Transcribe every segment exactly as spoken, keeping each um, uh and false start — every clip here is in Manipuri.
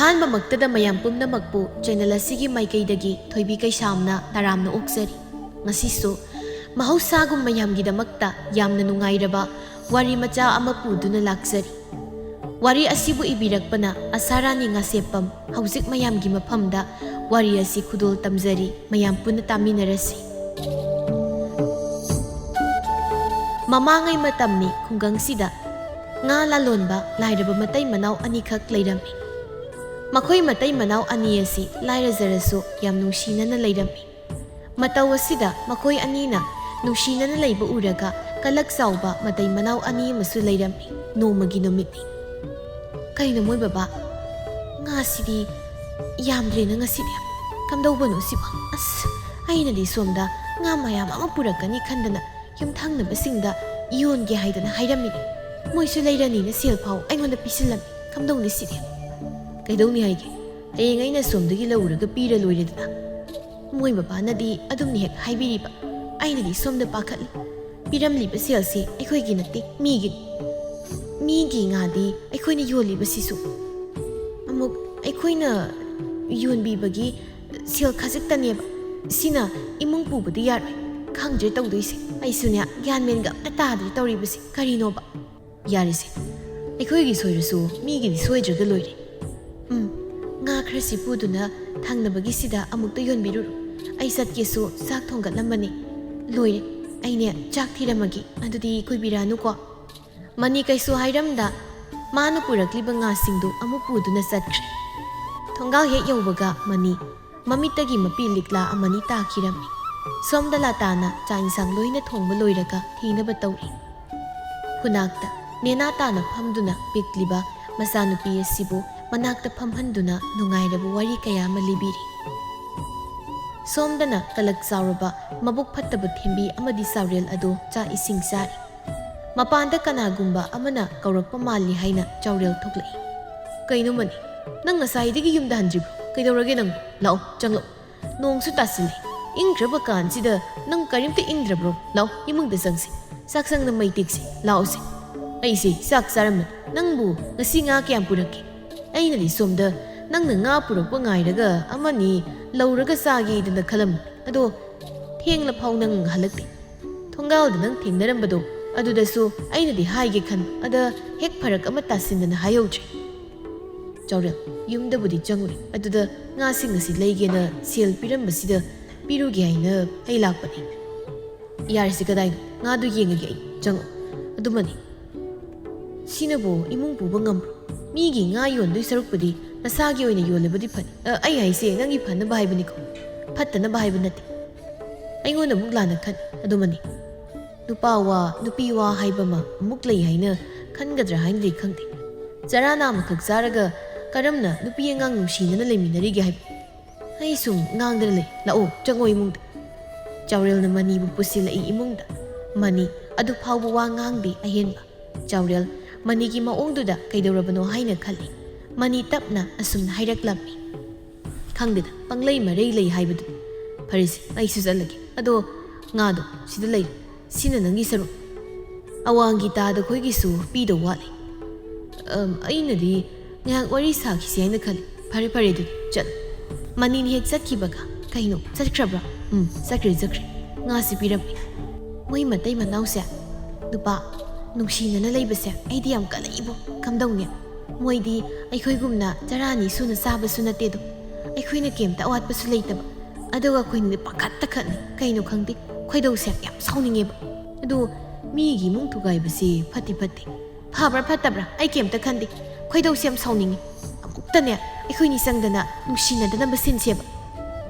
ꯑꯍꯥꯟꯕꯃꯛꯇꯗ ꯃꯌꯥꯝ ꯄꯨꯝꯅꯃꯛꯄꯨ channel ꯑꯁꯤꯒꯤ ꯃꯥꯏꯀꯩꯗꯒꯤ ꯊꯣꯏꯕꯤ ꯀꯩꯁꯥꯝꯅ ꯇꯔꯥꯝꯅ ꯑꯣꯛꯆꯔꯤ꯫ ꯉꯁꯤꯁꯨ ꯃꯍꯧꯁꯥꯒꯨꯝ ꯃꯌꯥꯝꯒꯤꯗꯃꯛꯇ ꯌꯥꯝꯅ ꯅꯨꯡꯉꯥꯏꯔꯕ ꯋꯥꯔꯤ ꯃꯆꯥ ꯑꯃ ꯄꯨꯗꯨꯅ ꯂꯥꯛꯆꯔꯤ꯫ ꯋꯥꯔꯤ ꯑꯁꯤꯕꯨ ꯏꯕꯤꯔꯛꯄꯅ ꯑꯁꯥꯔꯥꯅꯤ ꯉꯥꯁꯦꯞꯄꯝ꯫ ꯍꯧꯖꯤꯛ ꯃꯌꯥꯝꯒꯤ ꯃꯐꯝꯗ ꯋꯥꯔꯤ ꯑꯁꯤ ꯈꯨꯗꯣꯜ ꯇꯝꯖꯔꯤ, ꯃꯌꯥꯝ ꯄꯨꯟꯅ ꯇꯥꯃꯤꯟꯅꯔꯁꯤ꯫ ꯃꯃꯥꯡꯉꯩ ꯃꯇꯝꯅꯤ꯫ ꯈꯨꯡꯒꯪꯁꯤꯗ ꯉꯥ ꯂꯂꯣꯟꯕ ꯂꯥꯏꯔꯕ ꯃꯇꯩ ꯃꯅꯥꯎ ꯑꯅꯤꯈꯛ ꯂꯩꯔꯝꯃꯤ꯫ ꯃꯈꯣꯏ ꯃꯇꯩ ꯃꯅꯥꯎ ꯑꯅꯤ ꯑꯁꯤ ꯂꯥꯏꯔꯖꯔꯁꯨ ꯌꯥꯝ ꯅꯨꯡꯁꯤꯅꯅ ꯂꯩꯔꯝꯃꯤ꯫ ꯃꯇꯧ ꯑꯁꯤꯗ ꯃꯈꯣꯏ ꯑꯅꯤꯅ ꯅꯨꯡꯁꯤꯅꯅ ꯂꯩꯕ ꯎꯔꯒ ꯀꯂꯛ ꯆꯥꯎꯕ ꯃꯇꯩ ꯃꯅꯥꯎ ꯑꯅꯤ ꯑꯃꯁꯨ ꯂꯩꯔꯝꯃꯤ꯫ ꯅꯣꯡꯃꯒꯤ ꯅꯨꯃꯤꯠꯅꯤ꯫ "ꯀꯩꯅꯣ ꯃꯣꯏ ꯕꯕꯥ, ꯉꯥꯁꯤꯗꯤ ꯌꯥꯝꯗ꯭ꯔꯦꯅ ꯉꯁꯤꯗꯤ꯫ ꯀꯝꯗꯧꯕꯅꯣ ꯁꯤꯕꯣ? ꯑꯁ, ꯑꯩꯅꯗꯤ ꯁꯣꯝꯗ ꯉꯥ ꯃꯌꯥꯝ ꯑꯃ ꯄꯨꯔꯛꯀꯅꯤ ꯈꯟꯗꯅ ꯌꯨꯝꯊꯪꯅꯕꯁꯤꯡꯗ ꯌꯣꯟꯒꯦ ꯍꯥꯏꯗꯅ ꯍꯥꯏꯔꯝꯃꯤꯅꯤ꯫ ꯃꯣꯏꯁꯨ ꯂꯩꯔꯅꯤꯅ ꯁꯦꯜ ꯐꯥꯎ ꯑꯩꯉꯣꯟꯗ ꯄꯤꯁꯤꯜꯂꯝꯃꯤ꯫ ꯀꯝꯗꯧꯅꯤ ꯁꯤꯗꯤ?" "ꯀꯩꯗꯧꯅꯤ ꯍꯥꯏꯒꯦ? ꯍꯌꯦꯡ ꯑꯩꯅ ꯁꯣꯝꯗꯒꯤ ꯂꯧꯔꯒ ꯄꯤꯔ ꯂꯣꯏꯔꯦꯗꯅ꯫ ꯃꯣꯏ ꯕꯕꯥꯅꯗꯤ ꯑꯗꯨꯝꯅ ꯍꯦꯛ ꯍꯥꯏꯕꯤꯔꯤꯕ, ꯑꯩꯅꯗꯤ ꯁꯣꯝꯗ ꯄꯥꯈꯠꯂꯤ꯫ ꯄꯤꯔꯝꯂꯤꯕ ꯁꯦꯜꯁꯤ ꯑꯩꯈꯣꯏꯒꯤ ꯅꯠꯇꯦ, ꯃꯤꯒꯤꯅꯤ꯫ ꯃꯤꯒꯤ ꯉꯥꯗꯤ ꯑꯩꯈꯣꯏꯅ ꯌꯣꯜꯂꯤꯕꯁꯤꯁꯨ ꯑꯃꯨꯛ ꯑꯩꯈꯣꯏꯅ ꯌꯣꯟꯕꯤꯕꯒꯤ ꯁꯦꯜ ꯈꯖꯤꯛꯇꯅꯦꯕ꯫ ꯁꯤꯅ ꯏꯃꯨꯡ ꯄꯨꯕꯗꯤ ꯌꯥꯔꯣꯏ꯫ ꯈꯪꯗ꯭ꯔꯦ ꯇꯧꯗꯣꯏꯁꯦ꯫ ꯑꯩꯁꯨꯅꯦ, ꯒ꯭ꯌꯥꯟ ꯃꯦꯟꯒ ꯑꯝꯇ ꯇꯥꯗ꯭ꯔꯦ ꯇꯧꯔꯤꯕꯁꯦ꯫ ꯀꯔꯤꯅꯣꯕ?" "ꯌꯥꯔꯦꯁꯦ, ꯑꯩꯈꯣꯏꯒꯤ ꯁꯣꯏꯔꯁꯨ ꯃꯤꯒꯤꯗꯤ ꯁꯣꯏꯗ꯭ꯔꯒ ꯂꯣꯏꯔꯦ꯫ ꯎꯝ, ꯉꯥ ꯈꯔꯁꯤ ꯄꯨꯗꯨꯅ ꯊꯪꯅꯕꯒꯤꯁꯤꯗ ꯑꯃꯨꯛꯇ ꯌꯣꯟꯕꯤꯔꯨꯔꯣ꯫ ꯑꯩ ꯆꯠꯀꯦꯁꯨ ꯆꯥꯛ ꯊꯣꯡꯒꯠꯂꯝꯕꯅꯤ꯫ ꯂꯣꯏꯔꯦ, ꯑꯩꯅꯦ ꯆꯥꯛ ꯊꯤꯔꯝꯃꯒꯦ꯫ ꯑꯗꯨꯗꯤ ꯀꯨꯏꯕꯤꯔꯛꯑꯅꯨꯀꯣ꯫" ꯃꯅꯤ ꯀꯩꯁꯨ ꯍꯥꯏꯔꯝꯗ ꯃꯥꯅ ꯄꯨꯔꯛꯂꯤꯕ ꯉꯥꯁꯤꯡꯗꯨ ꯑꯃꯨꯛ ꯄꯨꯗꯨꯅ ꯆꯠꯈ꯭ꯔꯦ꯫ ꯊꯣꯡꯒꯥꯜ ꯍꯦꯛ ꯌꯧꯕꯒ ꯃꯅꯤ ꯃꯃꯤꯠꯇꯒꯤ ꯃꯄꯤ ꯂꯤꯛꯂꯥ ꯑꯃꯅꯤ ꯇꯥꯈꯤꯔꯝꯃꯤ꯫ ꯁꯣꯝꯗ ꯂꯥꯇꯥꯅ ꯆꯥꯛ ꯏꯟꯁꯥꯡ ꯂꯣꯏꯅ ꯊꯣꯡꯕ ꯂꯣꯏꯔꯒ ꯊꯤꯅꯕ ꯇꯧꯔꯤ꯫ ꯈꯨꯅꯥꯛꯇ ꯅꯦꯅꯥ ꯇꯥꯅ ꯐꯝꯗꯨꯅ ꯄꯤꯛꯂꯤꯕ ꯃꯆꯥꯅꯨꯄꯤ ꯑꯁꯤꯕꯨ ꯃꯅꯥꯛꯇ ꯐꯝꯍꯟꯗꯨꯅ ꯅꯨꯡꯉꯥꯏꯔꯕ ꯋꯥꯔꯤ ꯀꯌꯥ ꯑꯃ ꯂꯤꯕꯤꯔꯤ꯫ ꯁꯣꯝꯗꯅ ꯀꯂꯛ ꯆꯥꯎꯔꯕ ꯃꯕꯨꯛ ꯐꯠꯇꯕ ꯊꯦꯝꯕꯤ ꯑꯃꯗꯤ ꯆꯥꯎꯔꯦꯜ ꯑꯗꯨ ꯆꯥꯛ ꯏꯁꯤꯡ ꯆꯥꯔꯤ꯫ ꯃꯄꯥꯟꯗ ꯀꯅꯥꯒꯨꯝꯕ ꯑꯃꯅ ꯀꯧꯔꯛꯄ ꯃꯥꯜꯂꯤ ꯍꯥꯏꯅ ꯆꯥꯎꯔꯦꯜ ꯊꯣꯛꯂꯛꯏ꯫ "ꯀꯩꯅꯣ ꯃꯅꯤ, ꯅꯪ ꯉꯁꯥꯏꯗꯒꯤ ꯌꯨꯝꯗ ꯍꯟꯗ꯭ꯔꯤꯕ꯭ꯔꯣ? ꯀꯩꯗꯧꯔꯒꯦ ꯅꯪꯕꯨ? ꯂꯥꯛꯑꯣ, ꯆꯪꯂꯛꯑꯣ꯫ ꯅꯣꯡꯁꯨ ꯇꯥꯁꯤꯜꯂꯤ꯫ ꯏꯪꯈ꯭ꯔꯕ ꯀꯥꯟꯁꯤꯗ ꯅꯪ ꯀꯔꯤꯝꯇ ꯏꯪꯗ꯭ꯔꯕ꯭ꯔꯣ? ꯂꯥꯛꯑꯣ, ꯏꯃꯨꯡꯗ ꯆꯪꯁꯤ꯫ ꯆꯥꯛꯁꯪꯗ ꯃꯩ ꯇꯤꯛꯁꯤ꯫ ꯂꯥꯛꯑꯣꯁꯦ꯫ ꯑꯩꯁꯦ ꯆꯥꯛ ꯆꯥꯔꯝꯕꯅꯤ꯫ ꯅꯪꯕꯨ ꯉꯁꯤ ꯉꯥ ꯀꯌꯥꯝ ꯄꯨꯔꯛꯀꯦ? ꯑꯩꯅꯗꯤ ꯁꯣꯝꯗ ꯅꯪꯅ ꯉꯥ ꯄꯨꯔꯛꯄ ꯉꯥꯏꯔꯒ ꯑꯃꯅꯤ ꯂꯧꯔꯒ ꯆꯥꯒꯦꯗꯅ ꯈꯜꯂꯝꯃꯤ꯫ ꯑꯗꯣ ꯊꯦꯡꯂ ꯐꯥꯎ ꯅꯪ ꯍꯜꯂꯛꯇꯦ꯫ ꯊꯣꯡꯒꯥꯜꯗ ꯅꯪ ꯊꯦꯡꯅꯔꯝꯕꯗꯣ ꯑꯗꯨꯗꯁꯨ ꯑꯩꯅꯗꯤ ꯍꯥꯏꯒꯦ ꯈꯟꯕ, ꯑꯗ ꯍꯦꯛ ꯐꯔꯛ ꯑꯃ ꯇꯥꯁꯤꯟꯗꯅ ꯍꯥꯏꯍꯧꯗ꯭ꯔꯦ꯫ ꯆꯥꯎꯔꯦꯜ, ꯌꯨꯝꯗꯕꯨꯗꯤ ꯆꯪꯉꯨꯔꯦ, ꯑꯗꯨꯗ ꯉꯥꯁꯤꯡ ꯑꯁꯤ ꯂꯩꯒꯦꯅ ꯁꯦꯜ ꯄꯤꯔꯝꯕꯁꯤꯗ ꯄꯤꯔꯨꯒꯦ ꯍꯥꯏꯅ ꯑꯩ ꯂꯥꯛꯄꯅꯤ꯫ ꯌꯥꯔꯦꯁꯦ, ꯀꯗꯥꯏꯅꯣ? ꯉꯥꯗꯨ ꯌꯦꯡꯉꯒꯦ ꯑꯩ꯫ ꯆꯪꯉꯣ꯫ ꯑꯗꯨꯃꯅꯤ꯫ ꯁꯤꯅꯕꯨ ꯏꯃꯨꯡ ꯄꯨꯕ ꯉꯝꯕ꯭ꯔꯣ? ꯃꯤꯒꯤ ꯉꯥ ꯌꯣꯟꯗꯣꯏ ꯁꯔꯨꯛꯄꯨꯗꯤ ꯅꯁꯥꯒꯤ ꯑꯣꯏꯅ ꯌꯣꯜꯂꯕꯗꯤ ꯐꯅꯤ꯫ ꯑ, ꯑꯩ ꯍꯥꯏꯁꯦ ꯅꯪꯒꯤ ꯐꯅꯕ ꯍꯥꯏꯕꯅꯤꯀꯣ, ꯐꯠꯇꯅꯕ ꯍꯥꯏꯕ ꯅꯠꯇꯦ꯫ ꯑꯩꯉꯣꯟꯗ ꯑꯃꯨꯛ ꯂꯥꯟꯅ ꯈꯟ꯫ ꯑꯗꯨꯃꯅꯤ꯫ ꯅꯨꯄꯥ ꯋꯥ, ꯅꯨꯄꯤ ꯋꯥ ꯍꯥꯏꯕ ꯑꯃ ꯑꯃꯨꯛ ꯂꯩ ꯍꯥꯏꯅ ꯈꯟꯒꯗ꯭ꯔꯥ ꯍꯥꯏꯅꯗꯤ ꯈꯪꯗꯦ꯫ ꯆꯔꯥ ꯅꯥꯝꯃꯈꯛ ꯆꯥꯔꯒ ꯀꯔꯝꯅ ꯅꯨꯄꯤ ꯑꯉꯥꯡ ꯅꯨꯡꯁꯤꯅꯅ ꯂꯩꯃꯤꯟꯅꯔꯤꯒꯦ ꯍꯥꯏꯕ? ꯑꯩ ꯁꯨꯝ ꯉꯥꯡꯗꯅ ꯂꯩ꯫ ꯂꯥꯛꯑꯣ, ꯆꯪꯉꯣ ꯏꯃꯨꯡꯗ꯫ ꯆꯥꯎꯔꯦꯜꯅ ꯃꯅꯤꯕꯨ ꯄꯨꯁꯤꯜꯂꯛꯏ ꯏꯃꯨꯡꯗ꯫ ꯃꯅꯤ ꯑꯗꯨ ꯐꯥꯎꯕ ꯋꯥ ꯉꯥꯡꯗꯦ ꯑꯍꯦꯟꯕ꯫ ꯆꯥꯎꯔꯦꯜ ꯃꯅꯤꯒꯤ ꯃꯑꯣꯡꯗꯨꯗ ꯀꯩꯗꯧꯔꯕꯅꯣ ꯍꯥꯏꯅ ꯈꯜꯂꯤ꯫ ꯃꯅꯤ ꯇꯞꯅ ꯑꯁꯨꯝꯅ ꯍꯥꯏꯔꯛꯂꯝꯃꯤ꯫ ꯈꯪꯗꯦꯗ, ꯄꯪꯂꯩ ꯃꯔꯩ ꯂꯩ ꯍꯥꯏꯕꯗꯨ꯫ ꯐꯔꯦꯁꯦ, ꯑꯩꯁꯨ ꯆꯠꯂꯒꯦ꯫ ꯑꯗꯣ ꯉꯥꯗꯣ ꯁꯤꯗ ꯂꯩꯔꯦ꯫ ꯁꯤꯅ ꯅꯪꯒꯤ ꯁꯔꯨꯛ꯫ ꯑꯋꯥꯡꯒꯤ ꯇꯥꯗ ꯑꯩꯈꯣꯏꯒꯤꯁꯨ ꯄꯤꯗꯧ ꯋꯥꯠꯂꯤ꯫ ꯑꯝ, ꯑꯩꯅꯗꯤ ꯉꯥꯏꯍꯥꯛ ꯋꯥꯔꯤ ꯁꯥꯈꯤꯁꯤ ꯍꯥꯏꯅ ꯈꯜꯂꯤ꯫ ꯐꯔꯦ, ꯐꯔꯦ, ꯑꯗꯨꯗꯤ ꯆꯠꯂꯣ꯫ ꯃꯅꯤꯅ ꯍꯦꯛ ꯆꯠꯈꯤꯕꯒ, "ꯀꯩꯅꯣ, ꯆꯠꯈ꯭ꯔꯕ꯭ꯔꯥ?" "ꯎꯝ, ꯆꯠꯈ꯭ꯔꯦ, ꯆꯠꯈ꯭ꯔꯦ꯫ ꯉꯥꯁꯤ ꯄꯤꯔꯝꯃꯦ꯫" ꯃꯣꯏ ꯃꯇꯩ ꯃꯅꯥꯎꯁꯦ, ꯅꯨꯄꯥ, ꯅꯨꯡꯁꯤꯅꯅ ꯂꯩꯕꯁꯦ ꯑꯩꯗꯤ ꯌꯥꯝ ꯀꯜꯂꯛꯏꯕꯣ꯫ ꯀꯝꯗꯧꯅꯤ? ꯃꯣꯏꯗꯤ ꯑꯩꯈꯣꯏꯒꯨꯝꯅ ꯆꯔꯥ ꯑꯅꯤ ꯁꯨꯅ ꯆꯥꯕꯁꯨ ꯅꯠꯇꯦꯗꯣ꯫ ꯑꯩꯈꯣꯏꯅ ꯀꯩꯝꯇ ꯑꯋꯥꯠꯄꯁꯨ ꯂꯩꯇꯕ꯫ ꯑꯗꯨꯒ ꯑꯩꯈꯣꯏꯅꯗꯤ ꯄꯪꯈꯠꯇ ꯈꯠꯅꯩ꯫ ꯀꯩꯅꯣ ꯈꯪꯗꯦ, ꯈꯣꯏꯗꯧꯁꯦ ꯌꯥꯝ ꯁꯥꯎꯅꯤꯡꯉꯦꯕ꯫ ꯑꯗꯣ ꯃꯤꯒꯤ ꯏꯃꯨꯡ ꯊꯨꯒꯥꯏꯕꯁꯦ ꯐꯠꯇꯤ ꯐꯠꯇꯦ꯫ ꯐꯕ꯭ꯔꯥ ꯐꯠꯇꯕ꯭ꯔꯥ ꯑꯩ ꯀꯩꯝꯇ ꯈꯟꯗꯦ꯫ ꯈꯣꯏꯗꯧꯁꯦ ꯌꯥꯝ ꯁꯥꯎꯅꯤꯡꯉꯤ꯫ ꯑꯃꯨꯛꯇꯅꯦ ꯑꯩꯈꯣꯏꯅꯤ ꯆꯪꯗꯅ ꯅꯨꯡꯁꯤꯅꯗꯅꯕ ꯁꯤꯟꯁꯦꯕ꯫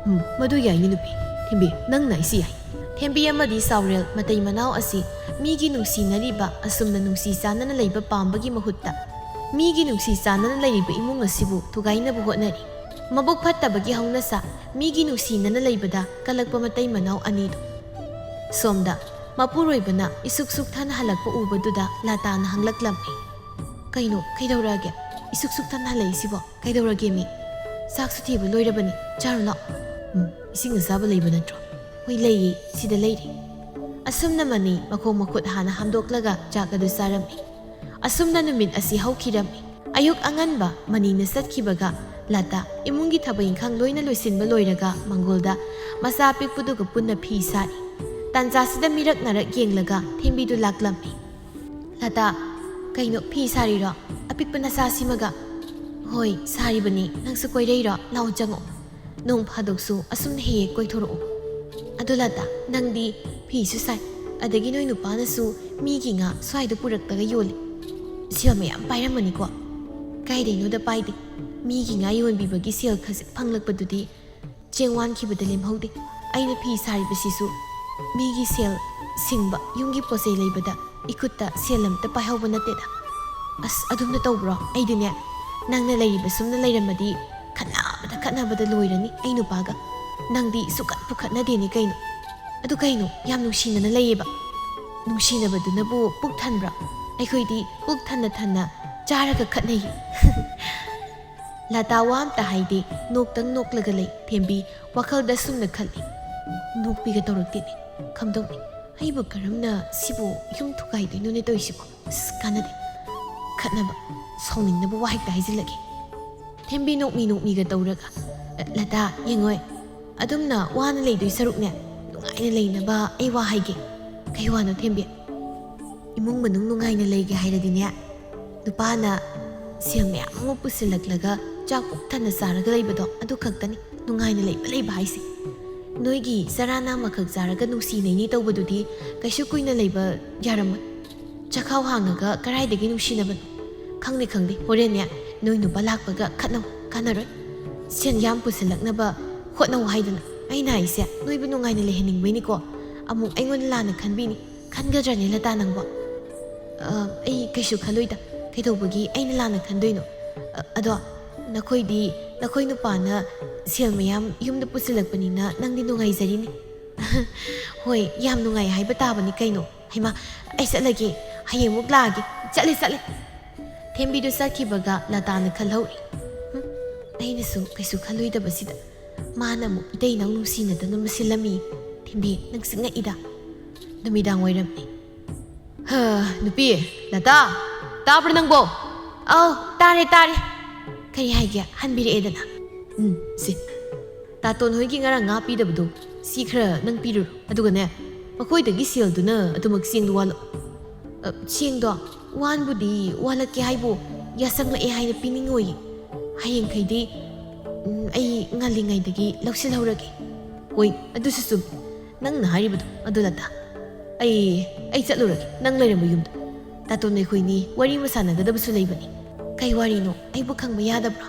ꯎꯝ, ꯃꯗꯨ ꯌꯥꯏꯅꯦ ꯅꯨꯄꯤ꯫ ꯊꯦꯝꯕꯤ, ꯅꯪꯅ ꯑꯩꯁꯤ ꯌꯥꯏ꯫ ꯊꯦꯝꯕꯤ ꯑꯃꯗꯤ ꯆꯥꯎꯔꯦꯜ ꯃꯇꯩ ꯃꯅꯥꯎ ꯑꯁꯤ ꯃꯤꯒꯤ ꯅꯨꯡꯁꯤꯅꯔꯤꯕ, ꯑꯁꯨꯝꯅ ꯅꯨꯡꯁꯤ ꯆꯥꯟꯅꯅ ꯂꯩꯕ ꯄꯥꯝꯕꯒꯤ ꯃꯍꯨꯠꯇ ꯃꯤꯒꯤ ꯅꯨꯡꯁꯤ ꯆꯥꯟꯅꯅ ꯂꯩꯔꯤꯕ ꯏꯃꯨꯡ ꯑꯁꯤꯕꯨ ꯊꯨꯒꯥꯏꯅꯕ ꯍꯣꯠꯅꯔꯤ꯫ ꯃꯕꯨꯛ ꯐꯠꯇꯕꯒꯤ ꯍꯧꯅꯁꯥ ꯃꯤꯒꯤ ꯅꯨꯡꯁꯤꯅꯅ ꯂꯩꯕꯗ ꯀꯜꯂꯛꯄ ꯃꯇꯩ ꯃꯅꯥꯎ ꯑꯅꯤꯗꯨ꯫ ꯁꯣꯝꯗ ꯃꯄꯨꯔꯣꯏꯕꯅ ꯏꯁꯨꯛ ꯁꯨꯛꯊꯅ ꯍꯜꯂꯛꯄ ꯎꯕꯗꯨꯗ ꯂꯥꯇꯥꯅ ꯍꯪꯂꯛꯂꯝꯃꯤ꯫ "ꯀꯩꯅꯣ, ꯀꯩꯗꯧꯔꯛꯑꯒꯦ? ꯏꯁꯨꯛ ꯁꯨꯛꯊꯅ ꯍꯜꯂꯛꯏꯁꯤꯕꯣ? ꯀꯩꯗꯧꯔꯒꯦ ꯃꯤ? ꯆꯥꯛꯁꯨ ꯊꯤꯕ ꯂꯣꯏꯔꯕꯅꯤ, ꯆꯥꯔꯨ ꯂꯥꯛꯑꯣ꯫" "ꯎꯝ, ꯏꯁꯤꯡ ꯑꯁꯥꯕ ꯂꯩꯕ ꯅꯠꯇ꯭ꯔꯣ?" "ꯍꯣꯏ, ꯂꯩꯌꯦ, ꯁꯤꯗ ꯂꯩꯔꯦ꯫" ꯑꯁꯨꯝꯅ ꯃꯅꯤ ꯃꯈꯣꯡ ꯃꯈꯨꯠ ꯍꯥꯟꯅ ꯍꯥꯝꯗꯣꯛꯂꯒ ꯆꯥꯛ ꯑꯗꯨ ꯆꯥꯔꯝꯃꯤ꯫ ꯑꯁꯨꯝꯅ ꯅꯨꯃꯤꯠ ꯑꯁꯤ ꯍꯧꯈꯤꯔꯝꯃꯤ꯫ ꯑꯌꯨꯛ ꯑꯉꯟꯕ ꯃꯅꯤꯅ ꯆꯠꯈꯤꯕꯒ ꯂꯇꯥ ꯏꯃꯨꯡꯒꯤ ꯊꯕꯛ ꯏꯪꯈꯥꯡ ꯂꯣꯏꯅ ꯂꯣꯏꯁꯤꯟꯕ ꯂꯣꯏꯔꯒ ꯃꯪꯒꯣꯜꯗ ꯃꯆꯥ ꯑꯄꯤꯛꯄꯗꯨꯒ ꯄꯨꯟꯅ ꯐꯤ ꯁꯥꯔꯤ꯫ ꯇꯥꯟꯖꯥꯁꯤꯗ ꯃꯤꯔꯛ ꯅꯥꯔꯛ ꯌꯦꯡꯂꯒ ꯊꯦꯝꯕꯤꯗꯨ ꯂꯥꯛꯂꯝꯃꯤ꯫ "ꯂꯇꯥ, ꯀꯩꯅꯣ ꯐꯤ ꯁꯥꯔꯤꯔꯣ? ꯑꯄꯤꯛꯄ ꯅꯆꯥꯁꯤꯃꯒ?" "ꯍꯣꯏ, ꯁꯥꯔꯤꯕꯅꯤ꯫ ꯅꯪꯁꯨ ꯀꯣꯏꯔꯛꯏꯔꯣ? ꯂꯥꯛꯑꯣ, ꯆꯪꯉꯛꯑꯣ꯫ ꯅꯣꯡ ꯐꯥꯗꯣꯛꯁꯨ ꯑꯁꯨꯝꯅ ꯍꯦꯛ ꯍꯦꯛ ꯀꯣꯏꯊꯣꯔꯛꯑꯣ꯫ ꯑꯗꯣ ꯂꯇꯥ, ꯅꯪꯗꯤ ꯐꯤꯁꯨ ꯁꯥꯏ, ꯑꯗꯒꯤ ꯅꯣꯏ ꯅꯨꯄꯥꯅꯁꯨ ꯃꯤꯒꯤ ꯉꯥ ꯁ꯭ꯋꯥꯏꯗ ꯄꯨꯔꯛꯂꯒ ꯌꯣꯜꯂꯤ꯫ ꯁꯦꯜ ꯃꯌꯥꯝ ꯄꯥꯏꯔꯝꯃꯅꯤꯀꯣ?" "ꯀꯥꯏꯗꯩꯅꯣꯗ ꯄꯥꯏꯗꯦ꯫ ꯃꯤꯒꯤ ꯉꯥ ꯌꯣꯟꯕꯤꯕꯒꯤ ꯁꯦꯜ ꯈꯖꯤꯛ ꯐꯪꯂꯛꯄꯗꯨꯗꯤ ꯆꯦꯡ ꯋꯥꯟꯈꯤꯕꯗ ꯂꯦꯝꯍꯧꯗꯦ꯫ ꯑꯩꯅ ꯐꯤ ꯁꯥꯔꯤꯕꯁꯤꯁꯨ ꯃꯤꯒꯤ ꯁꯦꯜ ꯁꯤꯡꯕ, ꯌꯨꯝꯒꯤ ꯄꯣꯠꯆꯩ ꯂꯩꯕꯗ ꯏꯈꯨꯠꯇ ꯁꯦꯜ ꯑꯝꯇ ꯄꯥꯏꯍꯧꯕ ꯅꯠꯇꯦꯗ꯫" "ꯑꯁ, ꯑꯗꯨꯝꯅ ꯇꯧꯕ꯭ꯔꯣ? ꯑꯩꯗꯤꯅꯦ, ꯅꯪꯅ ꯂꯩꯔꯤꯕ ꯁꯨꯝꯅ ꯂꯩꯔꯝꯃꯗꯤ ꯈꯠꯅꯕꯗ ꯈꯠꯅꯕꯗ ꯂꯣꯏꯔꯅꯤ ꯑꯩ ꯅꯨꯄꯥꯒ꯫ ꯅꯪꯗꯤ ꯁꯨꯈꯠꯄꯨ ꯈꯠꯅꯗꯦꯅꯦ ꯀꯩꯅꯣ꯫ ꯑꯗꯨ ꯀꯩꯅꯣ, ꯌꯥꯝ ꯅꯨꯡꯁꯤꯅꯅ ꯂꯩꯌꯦꯕ꯫ ꯅꯨꯡꯁꯤꯅꯕꯗꯨꯅꯕꯨ ꯄꯨꯛ ꯊꯟꯕ꯭ꯔꯥ? ꯑꯩꯈꯣꯏꯗꯤ ꯄꯨꯛ ꯊꯟꯅ ꯊꯟꯅ ꯆꯥꯔꯒ ꯈꯠꯅꯩ꯫" ꯂꯇꯥ ꯋꯥ ꯑꯝꯇ ꯍꯥꯏꯗꯦ, ꯅꯣꯛꯇꯪ ꯅꯣꯛꯂꯒ ꯂꯩ꯫ ꯊꯦꯝꯕꯤ ꯋꯥꯈꯜꯗ ꯁꯨꯝꯅ ꯈꯜꯂꯤ, "ꯅꯣꯛꯄꯤꯒ ꯇꯧꯔꯛꯇꯦꯅꯦ꯫ ꯀꯝꯗꯧꯅꯤ? ꯑꯩꯕꯨ ꯀꯔꯝꯅ ꯁꯤꯕꯨ ꯌꯨꯝ ꯊꯨꯒꯥꯏꯗꯣꯏꯅꯣꯅꯦ ꯇꯧꯔꯤꯁꯤꯕꯣ? ꯑꯁ, ꯀꯥꯟꯅꯗꯦ꯫ ꯈꯠꯅꯕ, ꯁꯥꯎꯅꯤꯡꯅꯕ ꯋꯥ ꯍꯦꯛꯇ ꯍꯥꯏꯖꯤꯜꯂꯒꯦ꯫" ꯊꯦꯝꯕꯤ ꯅꯣꯛꯃꯤ ꯅꯣꯛꯃꯤꯒ ꯇꯧꯔꯒ, "ꯂꯇꯥ, ꯌꯦꯡꯉꯣꯏ, ꯑꯗꯨꯝꯅ ꯋꯥꯅ ꯂꯩꯗꯣꯏ ꯁꯔꯨꯛꯅꯦ, ꯅꯨꯡꯉꯥꯏꯅ ꯂꯩꯅꯕ ꯑꯩ ꯋꯥ ꯍꯥꯏꯒꯦ꯫" "ꯀꯩ ꯋꯥꯅꯣ ꯊꯦꯝꯕꯤ?" "ꯏꯃꯨꯡ ꯃꯅꯨꯡ ꯅꯨꯡꯉꯥꯏꯅ ꯂꯩꯒꯦ ꯍꯥꯏꯔꯗꯤꯅꯦ, ꯅꯨꯄꯥꯅ ꯁꯦꯜ ꯃꯌꯥꯝ ꯑꯃ ꯄꯨꯁꯤꯜꯂꯛꯂꯒ ꯆꯥꯛ ꯄꯨꯛ ꯊꯟꯅ ꯆꯥꯔꯒ ꯂꯩꯕꯗꯣ, ꯑꯗꯨ ꯈꯛꯇꯅꯤ ꯅꯨꯡꯉꯥꯏꯅ ꯂꯩꯕ ꯂꯩꯕ ꯍꯥꯏꯁꯦ꯫ ꯅꯣꯏꯒꯤ ꯆꯔꯥ ꯅꯥꯝꯃꯈꯛ ꯆꯥꯔꯒ ꯅꯨꯡꯁꯤꯅꯩꯅꯤ ꯇꯧꯕꯗꯨꯗꯤ ꯀꯩꯁꯨ ꯀꯨꯏꯅ ꯂꯩꯕ ꯌꯥꯔꯝꯃꯣꯏ꯫ ꯆꯈꯥꯎ ꯍꯥꯡꯉꯒ ꯀꯔꯥꯏꯗꯒꯤ ꯅꯨꯡꯁꯤꯅꯕꯅꯣ? ꯈꯪꯗꯦ, ꯈꯪꯗꯦ, ꯍꯣꯔꯦꯟꯅꯦ ꯅꯣꯏ ꯅꯨꯄꯥ ꯂꯥꯛꯄꯒ ꯈꯠꯅꯧ, ꯀꯥꯟꯅꯔꯣꯏ꯫ ꯁꯦꯟ ꯌꯥꯝ ꯄꯨꯁꯤꯜꯂꯛꯅꯕ ꯍꯣꯠꯅꯧ ꯍꯥꯏꯗꯅ꯫ ꯑꯩꯅ ꯍꯥꯏꯁꯦ ꯅꯣꯏꯕꯨ ꯅꯨꯡꯉꯥꯏꯅ ꯂꯩꯍꯟꯅꯤꯡꯕꯩꯅꯤꯀꯣ꯫ ꯑꯃꯨꯛ ꯑꯩꯉꯣꯟꯗ ꯂꯥꯟꯅ ꯈꯟꯕꯤꯅꯤ꯫ ꯈꯟꯒꯗ꯭ꯔꯅꯦ ꯂꯇꯥ ꯅꯪꯕꯣ?" "ꯑ, ꯑꯩ ꯀꯩꯁꯨ ꯈꯜꯂꯣꯏꯗ꯫ ꯀꯩꯗꯧꯕꯒꯤ ꯑꯩꯅ ꯂꯥꯟꯅ ꯈꯟꯗꯣꯏꯅꯣ? ꯑ, ꯑꯗꯣ ꯅꯈꯣꯏꯗꯤ, ꯅꯈꯣꯏ ꯅꯨꯄꯥꯅ ꯁꯦꯜ ꯃꯌꯥꯝ ꯌꯨꯝꯗ ꯄꯨꯁꯤꯜꯂꯛꯄꯅꯤꯅ ꯅꯪꯗꯤ ꯅꯨꯡꯉꯥꯏꯖꯔꯤꯅꯤ꯫" "ꯍꯣꯏ, ꯌꯥꯝ ꯅꯨꯡꯉꯥꯏ ꯍꯥꯏꯕ ꯇꯥꯕꯅꯤ ꯀꯩꯅꯣ꯫ ꯍꯩꯃꯥ, ꯑꯩ ꯆꯠꯂꯒꯦ꯫ ꯍꯌꯦꯡ ꯑꯃꯨꯛ ꯂꯥꯛꯑꯒꯦ꯫ ꯆꯠꯂꯦ, ꯆꯠꯂꯦ꯫" ꯊꯦꯝꯕꯤꯗꯨ ꯆꯠꯈꯤꯕꯒ ꯂꯇꯥꯅ ꯈꯜꯍꯧꯔꯤ, "ꯍꯨꯝ, ꯑꯩꯅꯁꯨ ꯀꯩꯁꯨ ꯈꯜꯂꯣꯏꯗꯕꯁꯤꯗ ꯃꯥꯅ ꯑꯃꯨꯛ ꯏꯇꯩ ꯏꯅꯥꯎ ꯅꯨꯡꯁꯤꯅꯗꯅ ꯃꯁꯤꯜꯂꯝꯃꯤ꯫" "ꯊꯦꯝꯕꯤ, ꯅꯪꯁꯤ ꯉꯛꯏꯗ꯫ ꯅꯨꯃꯤꯗꯥꯡ ꯋꯥꯏꯔꯝꯅꯤ꯫" "ꯍ, ꯅꯨꯄꯤ, ꯂꯇꯥ, ꯇꯥꯕ꯭ꯔꯥ ꯅꯪꯕꯣ?" "ꯑꯧ, ꯇꯥꯔꯦ, ꯇꯥꯔꯦ꯫ ꯀꯔꯤ ꯍꯥꯏꯒꯦ? ꯍꯟꯕꯤꯔꯛꯑꯦꯗꯅ꯫ ꯎꯝ, ꯁꯤ꯫ ꯇꯥꯇꯣꯟ ꯍꯣꯏꯒꯤ ꯉꯔꯥꯡ ꯉꯥ ꯄꯤꯗꯕꯗꯣ, ꯁꯤ ꯈꯔ ꯅꯪ ꯄꯤꯔꯨꯔꯣ꯫ ꯑꯗꯨꯒꯅꯦ, ꯃꯈꯣꯏꯗꯒꯤ ꯁꯦꯜꯗꯨꯅ ꯑꯗꯨꯃꯛ ꯆꯦꯡꯗꯣ ꯋꯥꯠꯂꯣ꯫ ꯑ, ꯆꯦꯡꯗꯣ ꯋꯥꯟꯕꯨꯗꯤ ꯋꯥꯜꯂꯛꯀꯦ ꯍꯥꯏꯕꯨ, ꯌꯥꯁꯪꯂꯛꯑꯦ ꯍꯥꯏꯅ ꯄꯤꯅꯤꯡꯉꯣꯏꯌꯦ꯫ ꯍꯌꯦꯡꯈꯩꯗꯤ, ꯎꯝ, ꯑꯩ ꯉꯜꯂꯤꯉꯩꯗꯒꯤ ꯂꯧꯁꯤꯜꯍꯧꯔꯒꯦ꯫ ꯍꯣꯏ, ꯑꯗꯨꯁꯨ ꯆꯨꯝꯃꯤ꯫ ꯅꯪꯅ ꯍꯥꯏꯔꯤꯕꯗꯣ, ꯑꯗꯨ ꯂꯇꯥ꯫ ꯑꯩ, ꯑꯩ ꯆꯠꯂꯨꯔꯒꯦ, ꯅꯪ ꯂꯩꯔꯝꯕ ꯌꯨꯝꯗ꯫ ꯇꯥꯇꯣꯟ ꯑꯩꯈꯣꯏꯅꯤ ꯋꯥꯔꯤ ꯑꯃ ꯁꯥꯟꯅꯒꯗꯕꯁꯨ ꯂꯩꯕꯅꯤ꯫ ꯀꯩ ꯋꯥꯔꯤꯅꯣ? ꯑꯩꯕꯨ ꯈꯪꯕ ꯌꯥꯗꯕ꯭ꯔꯣ?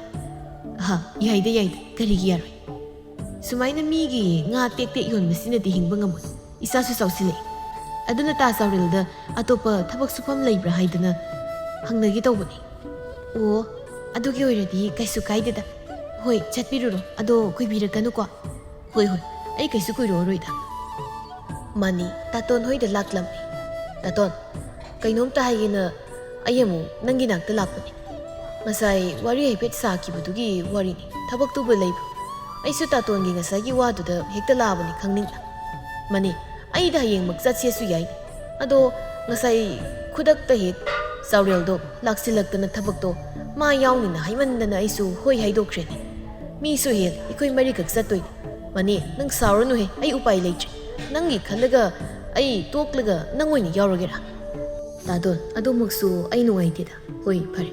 ꯑꯍ, ꯌꯥꯏꯗ, ꯌꯥꯏꯗ, ꯀꯔꯤꯒꯤ ꯌꯥꯔꯣꯏ? ꯁꯨꯃꯥꯏꯅ ꯃꯤꯒꯤ ꯉꯥ ꯇꯦꯛ ꯇꯦꯛ ꯌꯣꯟꯕꯁꯤꯅꯗꯤ ꯍꯤꯡꯕ ꯉꯝꯃꯣꯏ꯫ ꯏꯁꯥꯁꯨ ꯆꯥꯎꯁꯤꯜꯂꯛꯑꯦ꯫ ꯑꯗꯨꯅ ꯇꯥ ꯆꯥꯎꯔꯦꯜꯗ ꯑꯇꯣꯞꯄ ꯊꯕꯛ ꯁꯨꯐꯝ ꯂꯩꯕ꯭ꯔꯥ ꯍꯥꯏꯗꯅ ꯍꯪꯅꯒꯦ ꯇꯧꯕꯅꯤ꯫ ꯑꯣ, ꯑꯗꯨꯒꯤ ꯑꯣꯏꯔꯗꯤ ꯀꯩꯁꯨ ꯀꯥꯏꯗꯦꯗ꯫ ꯍꯣꯏ, ꯆꯠꯄꯤꯔꯨꯔꯣ꯫ ꯑꯗꯣ ꯀꯨꯏꯕꯤꯔꯛꯀꯅꯨꯀꯣ꯫ ꯍꯣꯏ, ꯍꯣꯏ, ꯑꯩ ꯀꯩꯁꯨ ꯀꯨꯏꯔꯛꯑꯔꯣꯏꯗ꯫ ꯃꯥꯅꯤ, ꯇꯥꯇꯣꯟ ꯍꯣꯏꯗ ꯂꯥꯛꯂꯝꯃꯤ꯫ ꯇꯥꯇꯣꯟ, ꯀꯩꯅꯣꯝꯇ ꯍꯥꯏꯒꯦꯅ ꯑꯩ ꯑꯃꯨꯛ ꯅꯪꯒꯤ ꯅꯥꯛꯇ ꯂꯥꯛꯄꯅꯤ꯫ ꯉꯁꯥꯏ ꯋꯥꯔꯤ ꯍꯥꯏꯐꯦꯠ ꯁꯥꯈꯤꯕꯗꯨꯒꯤ ꯋꯥꯔꯤꯅꯤ꯫ ꯊꯕꯛꯇꯨꯕꯨ ꯂꯩꯕ꯭ꯔꯣ? ꯑꯩꯁꯨ ꯇꯥꯇꯣꯟꯒꯤ ꯉꯁꯥꯏꯒꯤ ꯋꯥꯗꯨꯗ ꯍꯦꯛꯇ ꯂꯥꯛꯑꯕꯅꯤ ꯈꯪꯅꯤꯡꯅ꯫ ꯃꯥꯅꯤ, ꯑꯩꯗ ꯍꯌꯦꯡꯃꯛ ꯆꯠꯁꯦꯁꯨ ꯌꯥꯏ꯫ ꯑꯗꯣ ꯉꯁꯥꯏ ꯈꯨꯗꯛꯇ ꯍꯦꯛ ꯆꯥꯎꯔꯦꯜꯗꯣ ꯂꯥꯛꯁꯤꯜꯂꯛꯇꯅ ꯊꯕꯛꯇꯣ ꯃꯥ ꯌꯥꯎꯅꯤꯅ ꯍꯥꯏꯃꯟꯗꯅ ꯑꯩꯁꯨ ꯍꯣꯏ ꯍꯥꯏꯗꯣꯛꯈ꯭ꯔꯦꯅꯦ꯫ ꯃꯤꯁꯨ ꯍꯦꯛ ꯑꯩꯈꯣꯏ ꯃꯔꯤꯈꯛ ꯆꯠꯇꯣꯏꯅꯦ꯫ ꯃꯥꯅꯤ, ꯅꯪ ꯁꯥꯎꯔꯅꯨꯍꯦ, ꯑꯩ ꯎꯄꯥꯏ ꯂꯩꯇ꯭ꯔꯦ꯫ ꯅꯪꯒꯤ ꯈꯜꯂꯒ ꯑꯩ ꯇꯣꯛꯂꯒ ꯅꯪ ꯑꯣꯏꯅ ꯌꯥꯎꯔꯒꯦꯔꯥ? ꯇꯥꯗꯣꯟ, ꯑꯗꯨꯃꯛꯁꯨ ꯑꯩ ꯅꯨꯡꯉꯥꯏꯇꯦꯗ꯫ ꯍꯣꯏ, ꯐꯔꯦ꯫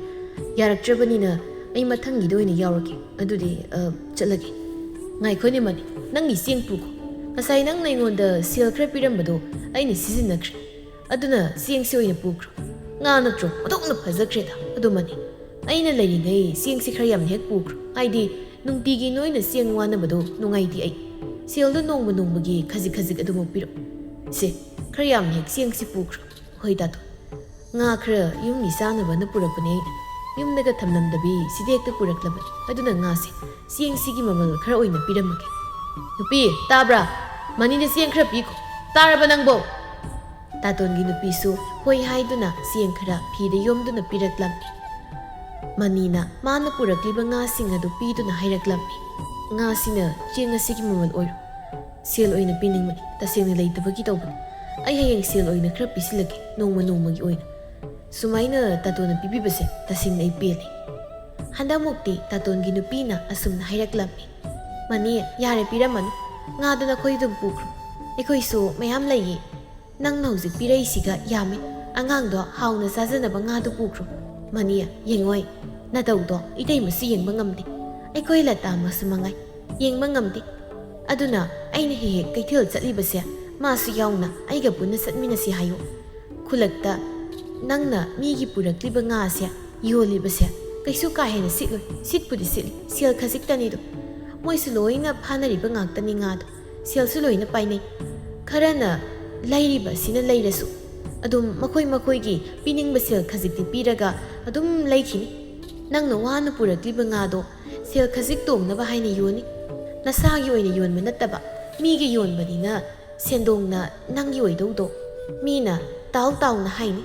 ꯌꯥꯔꯛꯇ꯭ꯔꯕꯅꯤꯅ ꯑꯩ ꯃꯊꯪꯒꯤꯗ ꯑꯣꯏꯅ ꯌꯥꯎꯔꯒꯦ꯫ ꯑꯗꯨꯗꯤ, ꯑ, ꯆꯠꯂꯒꯦ꯫ ꯉꯥꯏꯈꯣꯅꯦ ꯃꯥꯅꯤ, ꯅꯪꯒꯤ ꯆꯦꯡ ꯄꯨꯈꯣ꯫ ꯉꯁꯥꯏ ꯅꯪꯅ ꯑꯩꯉꯣꯟꯗ ꯁꯦꯜ ꯈꯔ ꯄꯤꯔꯝꯕꯗꯣ ꯑꯩꯅ ꯁꯤꯖꯤꯟꯅꯈ꯭ꯔꯦ꯫ ꯑꯗꯨꯅ ꯆꯦꯡꯁꯤ ꯑꯣꯏꯅ ꯄꯨꯈ꯭ꯔꯣ꯫ ꯉꯥ ꯅꯠꯇ꯭ꯔꯣ? ꯑꯣꯟꯊꯣꯛꯅ ꯐꯖꯈ꯭ꯔꯦꯗ꯫ ꯑꯗꯨ ꯃꯥꯅꯤ, ꯑꯩꯅ ꯂꯩꯔꯤꯉꯩ ꯆꯦꯡꯁꯤ ꯈꯔ ꯌꯥꯝꯅ ꯍꯦꯛ ꯄꯨꯈ꯭ꯔꯣ꯫ ꯍꯥꯏꯗꯤ, ꯅꯨꯡꯇꯤꯒꯤ ꯅꯣꯏꯅ ꯆꯦꯡ ꯋꯥꯅꯕꯗꯣ ꯅꯨꯡꯉꯥꯏꯇꯦ ꯑꯩ꯫ ꯁꯦꯜꯗꯣ ꯅꯣꯡꯃ ꯅꯣꯡꯃꯒꯤ ꯈꯖꯤꯛ ꯈꯖꯤꯛ ꯑꯗꯨꯃꯛ ꯄꯤꯔꯛꯑꯣ꯫ ꯁꯦ, ꯈꯔ ꯌꯥꯝꯅ ꯍꯦꯛ ꯆꯦꯡꯁꯤ ꯄꯨꯈ꯭ꯔꯣ꯫ ꯍꯣꯏ, ꯇꯥꯇꯣꯟ꯫ ꯉꯥ ꯈꯔ ꯌꯨꯝꯒꯤ ꯆꯥꯅꯕꯅ ꯄꯨꯔꯛꯄꯅꯦ ꯑꯩꯅ꯫ ꯌꯨꯝꯗꯒ ꯊꯝꯂꯝꯗꯕꯤ ꯁꯤꯗ ꯍꯦꯛꯇ ꯄꯨꯔꯛꯂꯕꯅꯤ꯫ ꯑꯗꯨꯅ ꯉꯥꯁꯦ, ꯆꯦꯡꯁꯤꯒꯤ ꯃꯃꯜ ꯈꯔ ꯑꯣꯏꯅ ꯄꯤꯔꯝꯃꯒꯦ꯫ ꯅꯨꯄꯤ, ꯇꯥꯕ꯭ꯔꯥ? ꯃꯅꯤꯗ ꯆꯦꯡ ꯈꯔ ꯄꯤꯈꯣ꯫ ꯇꯥꯔꯕ ꯅꯪꯕꯣ? ꯇꯥꯇꯣꯟꯒꯤ ꯅꯨꯄꯤꯁꯨ ꯍꯣꯏ ꯍꯥꯏꯗꯨꯅ ꯆꯦꯡ ꯈꯔ ꯐꯤꯗ ꯌꯣꯝꯗꯨꯅ ꯄꯤꯔꯛꯂꯝꯃꯤ꯫ ꯃꯅꯤꯅ ꯃꯥꯅ ꯄꯨꯔꯛꯂꯤꯕ ꯉꯥꯁꯤꯡ ꯑꯗꯨ ꯄꯤꯗꯨꯅ ꯍꯥꯏꯔꯛꯂꯝꯃꯤ, "ꯉꯥꯁꯤꯅ ꯆꯦꯡ ꯑꯁꯤꯒꯤ ꯃꯃꯜ ꯑꯣꯏꯔꯣ꯫ ꯁꯦꯜ ꯑꯣꯏꯅ ꯄꯤꯅꯤꯡꯕꯅꯤ, ꯇꯁꯦꯡꯅ ꯂꯩꯇꯕꯒꯤ ꯇꯧꯕꯅꯤ꯫ ꯑꯩ ꯍꯌꯦꯡ ꯁꯦꯜ ꯑꯣꯏꯅ ꯈꯔ ꯄꯤꯁꯤꯜꯂꯒꯦ, ꯅꯣꯡꯃ ꯅꯣꯡꯃꯒꯤ ꯑꯣꯏꯅ꯫ ꯁꯨꯃꯥꯏꯅ ꯇꯥꯇꯣꯟꯅ ꯄꯤꯕꯤꯕꯁꯦ ꯇꯁꯦꯡꯅ ꯑꯩ ꯄꯦꯜꯂꯤ꯫" ꯍꯟꯗꯛꯃꯨꯛꯇꯤ ꯇꯥꯇꯣꯟꯒꯤ ꯅꯨꯄꯤꯅ ꯑꯁꯨꯝꯅ ꯍꯥꯏꯔꯛꯂꯝꯃꯤ, "ꯃꯅꯤ, ꯌꯥꯔꯦ, ꯄꯤꯔꯝꯃꯅꯨ꯫ ꯉꯥꯗꯣ ꯅꯈꯣꯏ ꯑꯗꯨꯝ ꯄꯨꯈ꯭ꯔꯣ꯫ ꯑꯩꯈꯣꯏꯁꯨ ꯃꯌꯥꯝ ꯂꯩꯌꯦ꯫ ꯅꯪꯅ ꯍꯧꯖꯤꯛ ꯄꯤꯔꯛꯏꯁꯤꯒ ꯌꯥꯝꯃꯦ꯫ ꯑꯉꯥꯡꯗꯣ ꯍꯥꯎꯅ ꯆꯥꯖꯅꯕ ꯉꯥꯗꯨ ꯄꯨꯈ꯭ꯔꯣ꯫ ꯃꯅꯤ, ꯌꯦꯡꯉꯣꯏ, ꯅꯇꯧꯗꯣ ꯏꯇꯩꯃꯁꯨ ꯌꯦꯡꯕ ꯉꯝꯗꯦ꯫ ꯑꯩꯈꯣꯏ ꯂꯇꯥꯃꯛꯁꯨ ꯃꯉꯥꯏ, ꯌꯦꯡꯕ ꯉꯝꯗꯦ꯫ ꯑꯗꯨꯅ ꯑꯩꯅ ꯍꯦꯛ ꯍꯦꯛ ꯀꯩꯊꯦꯜ ꯆꯠꯂꯤꯕꯁꯦ ꯃꯥꯁꯨ ꯌꯥꯎꯅ ꯑꯩꯒ ꯄꯨꯟꯅ ꯆꯠꯃꯤꯟꯅꯁꯤ ꯍꯥꯏꯌꯨ꯫ ꯈꯨꯜꯂꯛꯇ ꯅꯪꯅ ꯃꯤꯒꯤ ꯄꯨꯔꯛꯂꯤꯕ ꯉꯥꯁꯦ ꯌꯣꯜꯂꯤꯕꯁꯦ ꯀꯩꯁꯨ ꯀꯥ ꯍꯦꯟꯅ ꯁꯤꯠꯂꯣꯏ꯫ ꯁꯤꯠꯄꯨꯗꯤ ꯁꯤꯠꯂꯤ, ꯁꯦꯜ ꯈꯖꯤꯛꯇꯅꯤꯗꯣ꯫ ꯃꯣꯏꯁꯨ ꯂꯣꯏꯅ ꯐꯥꯅꯔꯤꯕ ꯉꯥꯛꯇꯅꯤ ꯉꯥꯗꯣ꯫ ꯁꯦꯜꯁꯨ ꯂꯣꯏꯅ ꯄꯥꯏꯅꯩ꯫ ꯈꯔꯅ ꯂꯩꯔꯤꯕ ꯑꯁꯤꯅ ꯂꯩꯔꯁꯨ ꯑꯗꯨꯝ ꯃꯈꯣꯏ ꯃꯈꯣꯏꯒꯤ ꯄꯤꯅꯤꯡꯕ ꯁꯦꯜ ꯈꯖꯤꯛꯇꯤ ꯄꯤꯔꯒ ꯑꯗꯨꯝ ꯂꯩꯈꯤꯅꯤ꯫ ꯅꯪꯅ ꯋꯥꯅ ꯄꯨꯔꯛꯂꯤꯕ ꯉꯥꯗꯣ ꯁꯦꯜ ꯈꯖꯤꯛ ꯇꯣꯡꯅꯕ ꯍꯥꯏꯅ ꯌꯣꯟꯅꯤ꯫ ꯅꯁꯥꯒꯤ ꯑꯣꯏꯅ ꯌꯣꯟꯕ ꯅꯠꯇꯕ ꯃꯤꯒꯤ ꯌꯣꯟꯕꯅꯤꯅ ꯁꯦꯟꯗꯣꯡꯅ ꯅꯪꯒꯤ ꯑꯣꯏꯗꯧꯗꯣ꯫ ꯃꯤꯅ ꯇꯥꯎ ꯇꯥꯎꯅ ꯍꯥꯏꯅꯤ꯫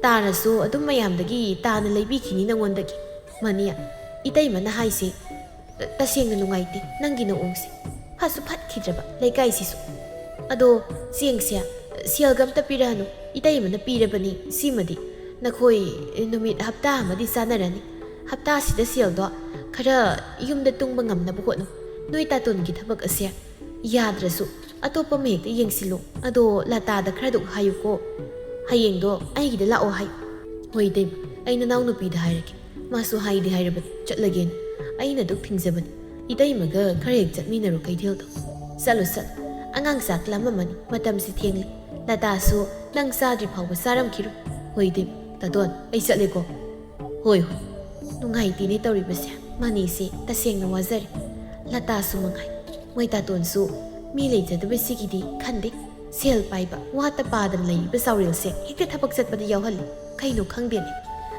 ꯇꯥꯔꯁꯨ ꯑꯗꯨꯝ ꯃꯌꯥꯝꯗꯒꯤ ꯇꯥꯅ ꯂꯩꯕꯤꯈꯤꯅꯤ ꯅꯪꯉꯣꯟꯗꯒꯤ꯫ ꯃꯅꯤ, ꯏꯇꯩꯃꯅ ꯍꯥꯏꯁꯦ ꯇꯁꯦꯡꯅ ꯅꯨꯡꯉꯥꯏꯇꯦ ꯅꯪꯒꯤ ꯅꯑꯣꯡꯁꯦ꯫ ꯐꯠꯁꯨ ꯐꯠꯈꯤꯗ꯭ꯔꯕ ꯂꯩꯀꯥꯏꯁꯤꯁꯨ꯫ ꯑꯗꯣ ꯆꯦꯡꯁꯦ ꯁꯦꯜꯒ ꯑꯝꯇ ꯄꯤꯔꯛꯑꯅꯨ, ꯏꯇꯩꯃꯅ ꯄꯤꯔꯕꯅꯤ꯫ ꯁꯤꯃꯗꯤ ꯅꯈꯣꯏ ꯅꯨꯃꯤꯠ ꯍꯞꯇꯥ ꯑꯃꯗꯤ ꯆꯥꯅꯔꯅꯤ꯫ ꯍꯞꯇꯥꯁꯤꯗ ꯁꯦꯜꯗꯣ ꯈꯔ ꯌꯨꯝꯗ ꯇꯨꯡꯕ ꯉꯝꯅꯕ ꯍꯣꯠꯅꯧ꯫ ꯅꯣꯏ ꯇꯥꯇꯣꯟꯒꯤ ꯊꯕꯛ ꯑꯁꯦ ꯌꯥꯗ꯭ꯔꯁꯨ ꯑꯇꯣꯞꯄ ꯑꯃ ꯍꯦꯛꯇ ꯌꯦꯡꯁꯤꯜꯂꯣ꯫ ꯑꯗꯣ ꯂꯇꯥꯗ ꯈꯔꯗꯨ ꯍꯥꯏꯌꯨꯀꯣ, ꯍꯌꯦꯡꯗꯣ ꯑꯩꯒꯤꯗ ꯂꯥꯛꯑꯣ ꯍꯥꯏꯌꯨ꯫ ꯍꯣꯏ ꯏꯇꯩꯃ, ꯑꯩ ꯅꯅꯥꯎ ꯅꯨꯄꯤꯗ ꯍꯥꯏꯔꯒꯦ꯫ ꯃꯥꯁꯨ ꯍꯥꯏꯗꯤ ꯍꯥꯏꯔꯕꯅꯤ ꯆꯠꯂꯒꯦꯅ꯫ ꯑꯩꯅ ꯑꯗꯨꯛ ꯊꯤꯡꯖꯕꯅꯤ꯫ ꯏꯇꯩꯃꯒ ꯈꯔ ꯍꯦꯛ ꯆꯠꯃꯤꯟꯅꯔꯣ ꯀꯩꯊꯦꯜꯗꯣ꯫ ꯆꯠꯂꯣ ꯆꯠꯂꯣ, ꯑꯉꯥꯡ ꯆꯥꯛ ꯂꯥꯝꯃꯝꯃꯅꯤ, ꯃꯇꯝꯁꯤ ꯊꯦꯡꯂꯦ꯫ ꯂꯇꯥꯁꯨ ꯅꯪ ꯆꯥꯗ꯭ꯔꯤ ꯐꯥꯎꯕ ꯆꯥꯔꯝꯈꯤꯔꯣꯏ꯫ ꯍꯣꯏ ꯏꯇꯩꯃ꯫ ꯇꯥꯇꯣꯟ, ꯑꯩ ꯆꯠꯂꯦꯀꯣ꯫ ꯍꯣꯏ ꯍꯣꯏ꯫ ꯅꯨꯡꯉꯥꯏꯇꯦꯅꯦ ꯇꯧꯔꯤꯕꯁꯦ꯫ ꯃꯅꯤꯁꯦ ꯇꯁꯦꯡꯅ ꯋꯥꯖꯔꯦ꯫ ꯂꯇꯥꯁꯨ ꯃꯉꯥꯏ꯫ ꯃꯣꯏ ꯇꯥꯇꯣꯟꯁꯨ ꯃꯤ ꯂꯩꯖꯗꯕꯁꯤꯒꯤꯗꯤ ꯈꯟꯗꯦ꯫ ꯁꯦꯜ ꯄꯥꯏꯕ, ꯋꯥꯠꯇ ꯄꯥꯗꯅ ꯂꯩꯔꯤꯕ ꯆꯥꯎꯔꯦꯜꯁꯦ ꯍꯦꯛꯇ ꯊꯕꯛ ꯆꯠꯄꯗ ꯌꯥꯎꯍꯜꯂꯤ꯫ ꯀꯩꯅꯣ ꯈꯪꯗꯦꯅꯦ꯫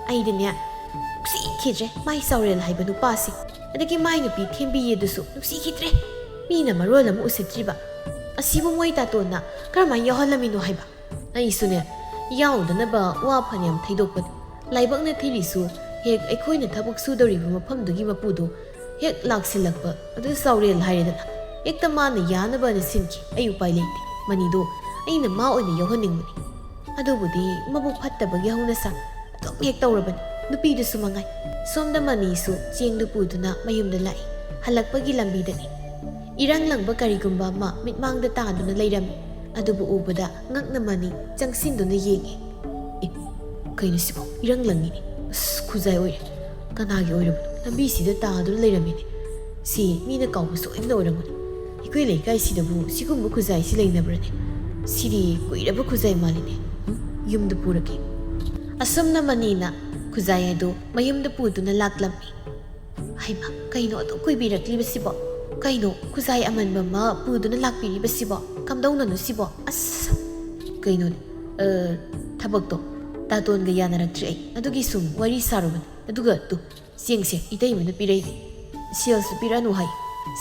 ꯑꯩꯗꯤꯅꯦ, ꯅꯨꯡꯁꯤꯈꯤꯗ꯭ꯔꯦ ꯃꯥꯏ ꯆꯥꯎꯔꯦꯜ ꯍꯥꯏꯕ ꯅꯨꯄꯥꯁꯦ꯫ ꯑꯗꯒꯤ ꯃꯥꯏ ꯅꯨꯄꯤ ꯊꯦꯝꯕꯤꯌꯦ ꯑꯗꯨꯁꯨ ꯅꯨꯡꯁꯤꯈꯤꯗ꯭ꯔꯦ꯫ ꯃꯤꯅ ꯃꯔꯣꯜ ꯑꯃ ꯎꯁꯤꯠꯇ꯭ꯔꯤꯕ꯫ ꯑꯁꯤꯕꯨ ꯃꯣꯏ ꯇꯥꯇꯣꯟꯅ ꯀꯔꯝꯍꯥꯏꯅ ꯌꯥꯎꯍꯜꯂꯝꯃꯤꯅꯣ ꯍꯥꯏꯕ? ꯑꯩꯁꯨꯅꯦ, ꯌꯥꯎꯗꯅꯕ ꯋꯥ ꯐꯅꯌꯥꯝ ꯊꯩꯗꯣꯛꯄꯅꯤ꯫ ꯂꯥꯏꯕꯛꯅ ꯊꯤꯔꯤꯁꯨ ꯍꯦꯛ ꯑꯩꯈꯣꯏꯅ ꯊꯕꯛ ꯁꯨꯗꯧꯔꯤꯕ ꯃꯐꯝꯗꯨꯒꯤ ꯃꯄꯨꯗꯣ ꯍꯦꯛ ꯂꯥꯛꯁꯤꯜꯂꯛꯄ ꯑꯗꯨ ꯆꯥꯎꯔꯦꯜ ꯍꯥꯏꯔꯦꯗꯅ꯫ ꯍꯦꯛꯇ ꯃꯥꯅ ꯌꯥꯅꯕꯅ ꯁꯤꯟꯈꯤ꯫ ꯑꯩ ꯎꯄꯥꯏ ꯂꯩꯇꯦ꯫ ꯃꯅꯤꯗꯣ ꯑꯩꯅ ꯃꯥ ꯑꯣꯏꯅ ꯌꯥꯎꯍꯟꯅꯤꯡꯕꯅꯤ꯫ ꯑꯗꯨꯕꯨꯗꯤ ꯃꯕꯨꯛ ꯐꯠꯇꯕꯒꯤ ꯍꯧꯅꯁꯥ ꯑꯗꯨꯝ ꯍꯦꯛ ꯇꯧꯔꯕꯅꯤ꯫ ꯅꯨꯄꯤꯗꯨꯁꯨ ꯃꯉꯥꯏ꯫ ꯁꯣꯝꯗ ꯃꯅꯤꯁꯨ ꯆꯦꯡꯗꯨ ꯄꯨꯗꯨꯅ ꯃꯌꯨꯝꯗ ꯂꯥꯛꯏ꯫ ꯍꯜꯂꯛꯄꯒꯤ ꯂꯝꯕꯤꯗꯅꯤ꯫ ꯏꯔꯪ ꯂꯪꯕ ꯀꯔꯤꯒꯨꯝꯕ ꯑꯃ ꯃꯤꯠꯃꯥꯡꯗ ꯇꯥꯗꯨꯅ ꯂꯩꯔꯝꯃꯤ꯫ ꯑꯗꯨꯕꯨ ꯎꯕꯗ ꯉꯛꯅ ꯃꯅꯤ ꯆꯪꯁꯤꯟꯗꯨꯅ ꯌꯦꯡꯉꯤ꯫ "ꯑꯦ, ꯀꯩꯅꯣ ꯁꯤꯕꯣ? ꯏꯔꯪ ꯂꯪꯉꯤꯅꯦ꯫ ꯑꯁ, ꯈꯨꯖꯥꯏ ꯑꯣꯏꯔꯦ꯫ ꯀꯅꯥꯒꯤ ꯑꯣꯏꯔꯕꯅꯣ? ꯂꯝꯕꯤꯁꯤꯗ ꯇꯥꯗꯨꯅ ꯂꯩꯔꯝꯃꯤꯅꯦ꯫ ꯁꯤ ꯃꯤꯅ ꯀꯥꯎꯕ ꯁꯣꯏꯗꯅ ꯑꯣꯏꯔꯝꯒꯅꯤ꯫ ꯑꯩꯈꯣꯏ ꯂꯩꯀꯥꯏꯁꯤꯗꯕꯨ ꯁꯤꯒꯨꯝꯕ ꯈꯨꯖꯥꯏꯁꯤ ꯂꯩꯅꯕ꯭ꯔꯅꯦ? ꯁꯤꯗꯤ ꯀꯨꯏꯔꯕ ꯈꯨꯖꯥꯏ ꯃꯥꯜꯂꯤꯅꯦ꯫ ꯎꯝ, ꯌꯨꯝꯗ ꯄꯨꯔꯒꯦ꯫" ꯑꯁꯨꯝꯅ ꯃꯅꯤꯅ ꯈꯨꯖꯥꯏ ꯑꯗꯨ ꯃꯌꯨꯝꯗ ꯄꯨꯗꯨꯅ ꯂꯥꯛꯂꯝꯃꯤ꯫ "ꯍꯩꯃꯥ, ꯀꯩꯅꯣ ꯑꯗꯨꯛ ꯀꯨꯏꯕꯤꯔꯛꯂꯤꯕꯁꯤꯕꯣ? ꯀꯩꯅꯣ ꯈꯨꯖꯥꯏ ꯑꯃꯟꯕ ꯑꯃ ꯄꯨꯗꯨꯅ ꯂꯥꯛꯄꯤꯔꯤꯕꯁꯤꯕꯣ? ꯀꯝꯗꯧꯅꯅꯣ ꯁꯤꯕꯣ? ꯑꯁ!" "ꯀꯩꯅꯣꯅꯦ, ꯑ, ꯊꯕꯛꯇꯣ ꯇꯥꯇꯣꯟꯒ ꯌꯥꯅꯔꯛꯇ꯭ꯔꯤ ꯑꯩ꯫ ꯑꯗꯨꯒꯤ ꯁꯨꯝ ꯋꯥꯔꯤ ꯁꯥꯔꯨꯕꯅꯤ꯫ ꯑꯗꯨꯒ ꯇꯨ, ꯆꯦꯡꯁꯦ ꯏꯇꯩꯃꯅ ꯄꯤꯔꯛꯏꯅꯦ꯫ ꯁꯦꯜꯁꯨ ꯄꯤꯔꯛꯑꯅꯨ ꯍꯥꯏ꯫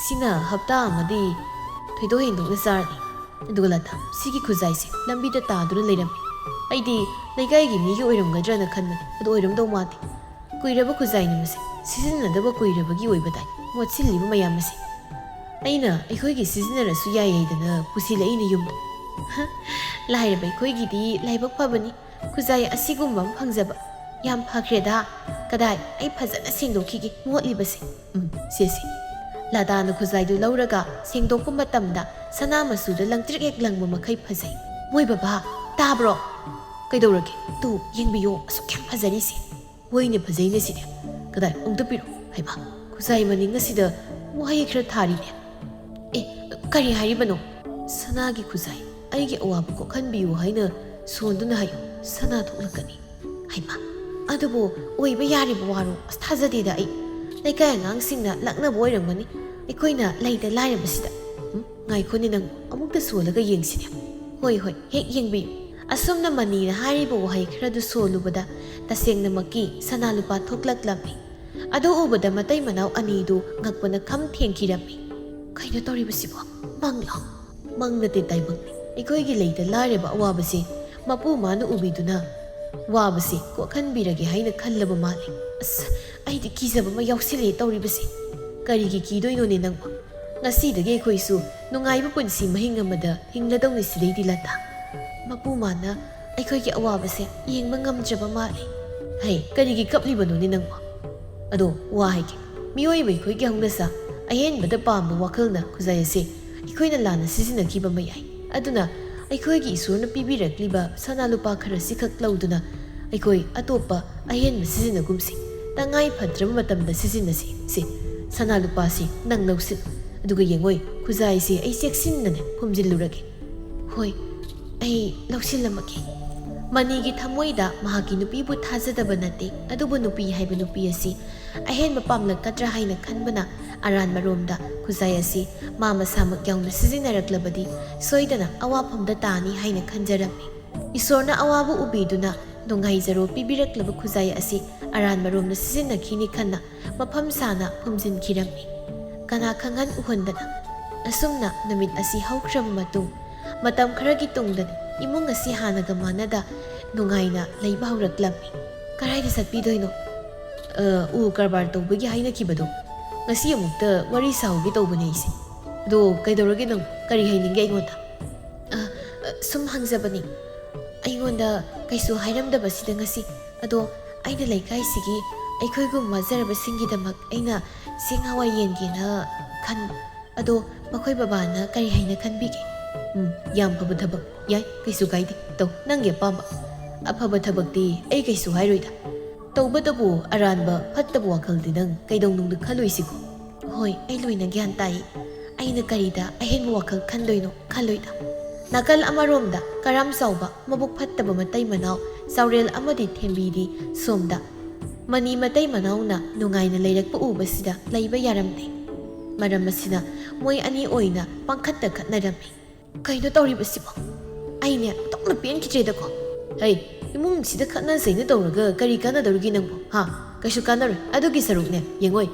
ꯁꯤꯅ ꯍꯞꯇꯥ ꯑꯃꯗꯤ ꯊꯣꯏꯗꯣꯛ ꯍꯦꯟꯗꯣꯛꯅ ꯆꯥꯔꯅꯤ꯫ ꯑꯗꯨꯒ ꯂꯇꯥ, ꯁꯤꯒꯤ ꯈꯨꯖꯥꯏꯁꯦ ꯂꯝꯕꯤꯗ ꯇꯥꯗꯨꯅ ꯂꯩꯔꯝꯃꯤ꯫ ꯑꯩꯗꯤ ꯂꯩꯀꯥꯏꯒꯤ ꯃꯤꯒꯤ ꯑꯣꯏꯔꯝꯒꯗ꯭ꯔꯅ ꯈꯟꯕꯅꯤ꯫ ꯑꯗꯨ ꯑꯣꯏꯔꯝꯗꯧ ꯃꯥꯟꯗꯦ꯫ ꯀꯨꯏꯔꯕ ꯈꯨꯖꯥꯏꯅꯤ ꯃꯁꯦ꯫ ꯁꯤꯖꯤꯟꯅꯗꯕ ꯀꯨꯏꯔꯕꯒꯤ ꯑꯣꯏꯕ ꯇꯥꯏ꯫ ꯃꯣꯠꯁꯤꯜꯂꯤꯕ ꯃꯌꯥꯝ ꯑꯁꯦ꯫ ꯑꯩꯅ ꯑꯩꯈꯣꯏꯒꯤ ꯁꯤꯖꯤꯟꯅꯔꯁꯨ ꯌꯥꯏ ꯍꯥꯏꯗꯅ ꯄꯨꯁꯤꯜꯂꯛꯏꯅꯦ ꯌꯨꯝꯗ꯫" "ꯂꯥꯏꯔꯕ ꯑꯩꯈꯣꯏꯒꯤꯗꯤ ꯂꯥꯏꯕꯛ ꯐꯕꯅꯤ꯫ ꯈꯨꯖꯥꯏ ꯑꯁꯤꯒꯨꯝꯕ ꯑꯃ ꯐꯪꯖꯕ꯫ ꯌꯥꯝ ꯐꯈ꯭ꯔꯦꯗ꯫ ꯀꯗꯥꯏ, ꯑꯩ ꯐꯖꯅ ꯁꯦꯡꯗꯣꯛꯈꯤꯒꯦ ꯃꯣꯠꯂꯤꯕꯁꯦ꯫" "ꯎꯝ, ꯁꯦ, ꯁꯦ꯫" ꯂꯥꯗꯥꯅ ꯈꯨꯖꯥꯏꯗꯨ ꯂꯧꯔꯒ ꯁꯦꯡꯗꯣꯛꯄ ꯃꯇꯝꯗ ꯁꯅꯥ ꯃꯆꯨꯗ ꯂꯪꯇ꯭ꯔꯤꯛ ꯍꯦꯛ ꯂꯪꯕ ꯃꯈꯩ ꯐꯖꯩ꯫ "ꯃꯣꯏ ꯕꯕꯥ, ꯇꯥꯕ꯭ꯔꯣ? ꯀꯩꯗꯧꯔꯒꯦ? ꯇꯨ, ꯌꯦꯡꯕꯤꯌꯣ, ꯑꯁꯨꯛ ꯌꯥꯝ ꯐꯖꯔꯤꯁꯦ꯫ ꯍꯣꯏꯅꯦ, ꯐꯖꯩꯅꯦ ꯁꯤꯗꯤ꯫ ꯀꯗꯥꯏ, ꯑꯃꯨꯛꯇ ꯄꯤꯔꯛꯑꯣ꯫" ꯍꯩꯃꯥ, ꯈꯨꯖꯥꯏ ꯃꯅꯤꯡ ꯑꯁꯤꯗ ꯋꯥꯍꯩ ꯈꯔ ꯊꯥꯔꯤꯅꯦ꯫ "ꯑꯦ, ꯀꯔꯤ ꯍꯥꯏꯔꯤꯕꯅꯣ?" "ꯁꯅꯥꯒꯤ ꯈꯨꯖꯥꯏ, ꯑꯩꯒꯤ ꯑꯋꯥꯕ ꯀꯣꯛꯍꯟꯕꯤꯌꯨ ꯍꯥꯏꯅ ꯁꯣꯟꯗꯨꯅ ꯍꯥꯏꯌꯨ, ꯁꯅꯥ ꯊꯣꯛꯂꯛꯀꯅꯤ꯫" "ꯍꯩꯃꯥ, ꯑꯗꯨꯕꯨ ꯑꯣꯏꯕ ꯌꯥꯔꯤꯕ ꯋꯥꯔꯣ? ꯑꯁ, ꯊꯥꯖꯗꯦꯗ ꯑꯩ꯫ ꯂꯩꯀꯥꯏ ꯑꯉꯥꯡꯁꯤꯡꯅ ꯂꯛꯅꯕ ꯑꯣꯏꯔꯝꯒꯅꯤ꯫ ꯑꯩꯈꯣꯏꯅ ꯂꯩꯇ ꯂꯥꯏꯔꯕꯁꯤꯗ꯫" "ꯎꯝ, ꯉꯥꯏꯈꯣꯅꯦ ꯅꯪ, ꯑꯃꯨꯛꯇ ꯁꯣꯜꯂꯒ ꯌꯦꯡꯁꯤꯅꯦ꯫" "ꯍꯣꯏ, ꯍꯣꯏ, ꯍꯦꯛ ꯌꯦꯡꯕꯤꯌꯨ꯫" ꯑꯁꯨꯝꯅ ꯃꯅꯤꯅ ꯍꯥꯏꯔꯤꯕ ꯋꯥꯍꯩ ꯈꯔꯗꯨ ꯁꯣꯜꯂꯨꯕꯗ ꯇꯁꯦꯡꯅꯃꯛꯀꯤ ꯁꯅꯥ ꯂꯨꯄꯥ ꯊꯣꯛꯂꯛꯂꯝꯃꯤ꯫ ꯑꯗꯨ ꯎꯕꯗ ꯃꯇꯩ ꯃꯅꯥꯎ ꯑꯅꯤꯗꯨ ꯉꯛꯄꯅ ꯈꯝ ꯊꯦꯡꯈꯤꯔꯝꯃꯤ꯫ "ꯀꯩꯅꯣ ꯇꯧꯔꯤꯕꯁꯤꯕꯣ? ꯃꯪꯂꯣ?" "ꯃꯪ ꯅꯠꯇꯦ ꯇꯥꯏꯕꯪꯅꯤ꯫ ꯑꯩꯈꯣꯏꯒꯤ ꯂꯩꯇ ꯂꯥꯏꯔꯕ ꯑꯋꯥꯕꯁꯦ ꯃꯄꯨ ꯃꯥꯅ ꯎꯕꯤꯗꯨꯅ ꯋꯥꯕꯁꯦ ꯀꯣꯛꯍꯟꯕꯤꯔꯒꯦ ꯍꯥꯏꯅ ꯈꯜꯂꯕ ꯃꯥꯜꯂꯤ꯫" "ꯑꯁ, ꯑꯩꯗꯤ ꯀꯤꯖꯕ ꯑꯃ ꯌꯥꯎꯁꯤꯜꯂꯛꯑꯦ ꯇꯧꯔꯤꯕꯁꯦ꯫" "ꯀꯔꯤꯒꯤ ꯀꯤꯗꯣꯏꯅꯣꯅꯦ ꯅꯪꯕꯣ? ꯉꯁꯤꯗꯒꯤ ꯑꯩꯈꯣꯏꯁꯨ ꯅꯨꯡꯉꯥꯏꯕ ꯄꯨꯟꯁꯤ ꯃꯍꯤꯡ ꯑꯃꯗ ꯍꯤꯡꯂꯗꯧꯅꯤ ꯁꯤꯗꯩꯗꯤ ꯂꯇꯥ꯫ ꯃꯄꯨ ꯃꯥꯅ ꯑꯩꯈꯣꯏꯒꯤ ꯑꯋꯥꯕꯁꯦ ꯌꯦꯡꯕ ꯉꯝꯗ꯭ꯔꯕ ꯃꯥꯜꯂꯤ꯫" ꯍꯩ, ꯀꯔꯤꯒꯤ ꯀꯞꯂꯤꯕꯅꯣꯅꯦ ꯅꯪꯕꯣ? ꯑꯗꯣ ꯋꯥ ꯍꯥꯏꯒꯦ, ꯃꯤꯑꯣꯏꯕ ꯑꯩꯈꯣꯏꯒꯤ ꯍꯧꯅꯁꯥ ꯑꯍꯦꯟꯕꯗ ꯄꯥꯝꯕ ꯋꯥꯈꯜꯅ ꯈꯨꯖꯥꯏ ꯑꯁꯤ ꯑꯩꯈꯣꯏꯅ ꯂꯥꯟꯅ ꯁꯤꯖꯤꯟꯅꯈꯤꯕ ꯑꯃ ꯌꯥꯏ꯫ ꯑꯗꯨꯅ ꯑꯩꯈꯣꯏꯒꯤ ꯏꯁꯣꯔꯅ ꯄꯤꯕꯤꯔꯛꯂꯤꯕ ꯁꯅꯥ ꯂꯨꯄꯥ ꯈꯔꯁꯤꯈꯛ ꯂꯧꯗꯨꯅ ꯑꯩꯈꯣꯏ ꯑꯇꯣꯞꯄ ꯑꯍꯦꯟꯕ ꯁꯤꯖꯤꯟꯅꯒꯨꯝꯁꯤ꯫ ꯇꯉꯥꯏ ꯐꯗ꯭ꯔꯕ ꯃꯇꯝꯗ ꯁꯤꯖꯤꯟꯅꯁꯤ꯫ ꯁꯤ ꯁꯅꯥ ꯂꯨꯄꯥꯁꯤ ꯅꯪ ꯂꯧꯁꯤꯜꯂꯨ꯫ ꯑꯗꯨꯒ ꯌꯦꯡꯉꯣꯏ, ꯈꯨꯖꯥꯏꯁꯤ ꯑꯩ ꯆꯦꯛꯁꯤꯟꯅꯅꯦ ꯈꯨꯝꯖꯤꯜꯂꯨꯔꯒꯦ꯫ ꯍꯣꯏ, ꯑꯩ ꯂꯧꯁꯤꯜꯂꯝꯃꯒꯦ꯫ ꯃꯅꯤꯒꯤ ꯊꯃꯣꯏꯗ ꯃꯍꯥꯛꯀꯤ ꯅꯨꯄꯤꯕꯨ ꯊꯥꯖꯗꯕ ꯅꯠꯇꯦ, ꯑꯗꯨꯕꯨ ꯅꯨꯄꯤ ꯍꯥꯏꯕ ꯅꯨꯄꯤ ꯑꯁꯤ ꯑꯍꯦꯟꯕ ꯄꯥꯝꯂꯛꯀꯗ꯭ꯔꯥ ꯍꯥꯏꯅ ꯈꯟꯕꯅ ꯑꯔꯥꯟꯕꯔꯣꯝꯗ ꯈꯨꯖꯥꯏ ꯑꯁꯤ ꯃꯥ ꯃꯁꯥꯃꯛ ꯌꯥꯎꯅ ꯁꯤꯖꯤꯟꯅꯔꯛꯂꯕꯗꯤ ꯁꯣꯏꯗꯅ ꯑꯋꯥꯐꯝꯗ ꯇꯥꯅꯤ ꯍꯥꯏꯅ ꯈꯟꯖꯔꯝꯃꯤ꯫ ꯏꯁꯣꯔꯅ ꯑꯋꯥꯕ ꯎꯕꯤꯗꯨꯅ ꯅꯨꯡꯉꯥꯏꯖꯔꯣ ꯄꯤꯕꯤꯔꯛꯂꯕ ꯈꯨꯖꯥꯏ ꯑꯁꯤ ꯑꯔꯥꯟꯕꯔꯣꯝꯗ ꯁꯤꯖꯤꯟꯅꯈꯤꯅꯤ ꯈꯟꯅ ꯃꯐꯝ ꯁꯥꯅ ꯐꯨꯝꯖꯤꯟꯈꯤꯔꯝꯃꯤ꯫ ꯀꯅꯥ ꯈꯪꯍꯟ ꯎꯍꯟꯗꯅ꯫ ꯑꯁꯨꯝꯅ ꯅꯨꯃꯤꯠ ꯑꯁꯤ ꯍꯧꯈ꯭ꯔꯕ ꯃꯇꯨꯡ, ꯃꯇꯝ ꯈꯔꯒꯤ ꯇꯨꯡꯗꯗꯤ ꯏꯃꯨꯡ ꯑꯁꯤ ꯍꯥꯟꯅꯒ ꯃꯥꯟꯅꯗ ꯅꯨꯡꯉꯥꯏꯅ ꯂꯩꯕ ꯍꯧꯔꯛꯂꯝꯃꯤ꯫ ꯀꯔꯥꯏꯗ ꯆꯠꯄꯤꯗꯣꯏꯅꯣ? ꯑ, ꯎ ꯀꯔꯕꯥꯔ ꯇꯧꯕꯒꯤ ꯍꯥꯏꯅꯈꯤꯕꯗꯣ, ꯉꯁꯤ ꯑꯃꯨꯛꯇ ꯋꯥꯔꯤ ꯁꯥꯍꯧꯒꯦ ꯇꯧꯕꯅꯦ ꯑꯩꯁꯦ꯫ ꯑꯗꯣ ꯀꯩꯗꯧꯔꯒꯦ ꯅꯪ? ꯀꯔꯤ ꯍꯥꯏꯅꯤꯡꯒꯦ ꯑꯩꯉꯣꯟꯗ? ꯑ, ꯑ, ꯁꯨꯝ ꯍꯪꯖꯕꯅꯤ꯫ ꯑꯩꯉꯣꯟꯗ ꯀꯩꯁꯨ ꯍꯥꯏꯔꯝꯗꯕꯁꯤꯗ ꯉꯁꯤ꯫ ꯑꯗꯣ ꯑꯩꯅ ꯂꯩꯀꯥꯏꯁꯤꯒꯤ ꯑꯩꯈꯣꯏꯒꯨꯝ ꯋꯥꯖꯔꯕꯁꯤꯡꯒꯤꯗꯃꯛ ꯑꯩꯅ ꯆꯦꯡ ꯍꯋꯥꯏ ꯌꯦꯟꯒꯦꯅ ꯈꯟ-, ꯑꯗꯣ ꯃꯈꯣꯏ ꯕꯕꯥꯅ ꯀꯔꯤ ꯍꯥꯏꯅ ꯈꯟꯕꯤꯒꯦ? ꯎꯝ, ꯌꯥꯝ ꯐꯕ ꯊꯕꯛ꯫ ꯌꯥꯏ, ꯀꯩꯁꯨ ꯀꯥꯏꯗꯦ꯫ ꯇꯧ, ꯅꯪꯒꯤ ꯑꯄꯥꯝꯕ꯫ ꯑꯐꯕ ꯊꯕꯛꯇꯤ ꯑꯩ ꯀꯩꯁꯨ ꯍꯥꯏꯔꯣꯏꯗ꯫ ꯇꯧꯕꯇꯕꯨ ꯑꯔꯥꯟꯕ ꯐꯠꯇꯕ ꯋꯥꯈꯜꯗꯤ ꯅꯪ ꯀꯩꯗꯧꯅꯨꯡꯗ ꯈꯜꯂꯣꯏꯁꯤꯀꯣ꯫ ꯍꯣꯏ, ꯑꯩ ꯂꯣꯏꯅ ꯒ꯭ꯌꯥꯟ ꯇꯥꯏ꯫ ꯑꯩꯅ ꯀꯔꯤꯗ ꯑꯍꯦꯟꯕ ꯋꯥꯈꯜ ꯈꯟꯗꯣꯏꯅꯣ, ꯈꯜꯂꯣꯏꯗ꯫ ꯅꯥꯀꯜ ꯑꯃꯔꯣꯝꯗ ꯀꯔꯥꯝ ꯆꯥꯎꯕ ꯃꯕꯨꯛ ꯐꯠꯇꯕ ꯃꯇꯩ ꯃꯅꯥꯎ ꯆꯥꯎꯔꯦꯜ ꯑꯃꯗꯤ ꯊꯦꯝꯕꯤꯗꯤ ꯁꯣꯝꯗ꯫ ꯃꯅꯤ ꯃꯇꯩ ꯃꯅꯥꯎꯅ ꯅꯨꯡꯉꯥꯏꯅ ꯂꯩꯔꯛꯄ ꯎꯕꯁꯤꯗ ꯂꯩꯕ ꯌꯥꯔꯝꯗꯦ꯫ ꯃꯔꯝ ꯑꯁꯤꯅ ꯃꯣꯏ ꯑꯅꯤ ꯑꯣꯏꯅ ꯄꯥꯡꯈꯠꯇ ꯈꯠꯅꯔꯝꯃꯤ꯫ ꯀꯩꯅꯣ ꯇꯧꯔꯤꯕꯁꯤꯕꯣ? ꯑꯩꯅꯦ ꯑꯣꯟꯊꯣꯛꯅ ꯄꯦꯟꯈꯤꯗ꯭ꯔꯦꯗꯀꯣ꯫ ꯍꯩ, ꯏꯃꯨꯡꯁꯤꯗ ꯈꯠꯅ ꯆꯩꯅ ꯇꯧꯔꯒ ꯀꯔꯤ ꯀꯥꯟꯅꯗꯧꯔꯤꯒꯦ ꯅꯪꯕꯣ? ꯍꯥ? ꯀꯩꯁꯨ ꯀꯥꯟꯅꯔꯣꯏ꯫ ꯑꯗꯨꯒꯤ ꯁꯔꯨꯛꯅꯦ, ꯌꯦꯡꯉꯣꯏ,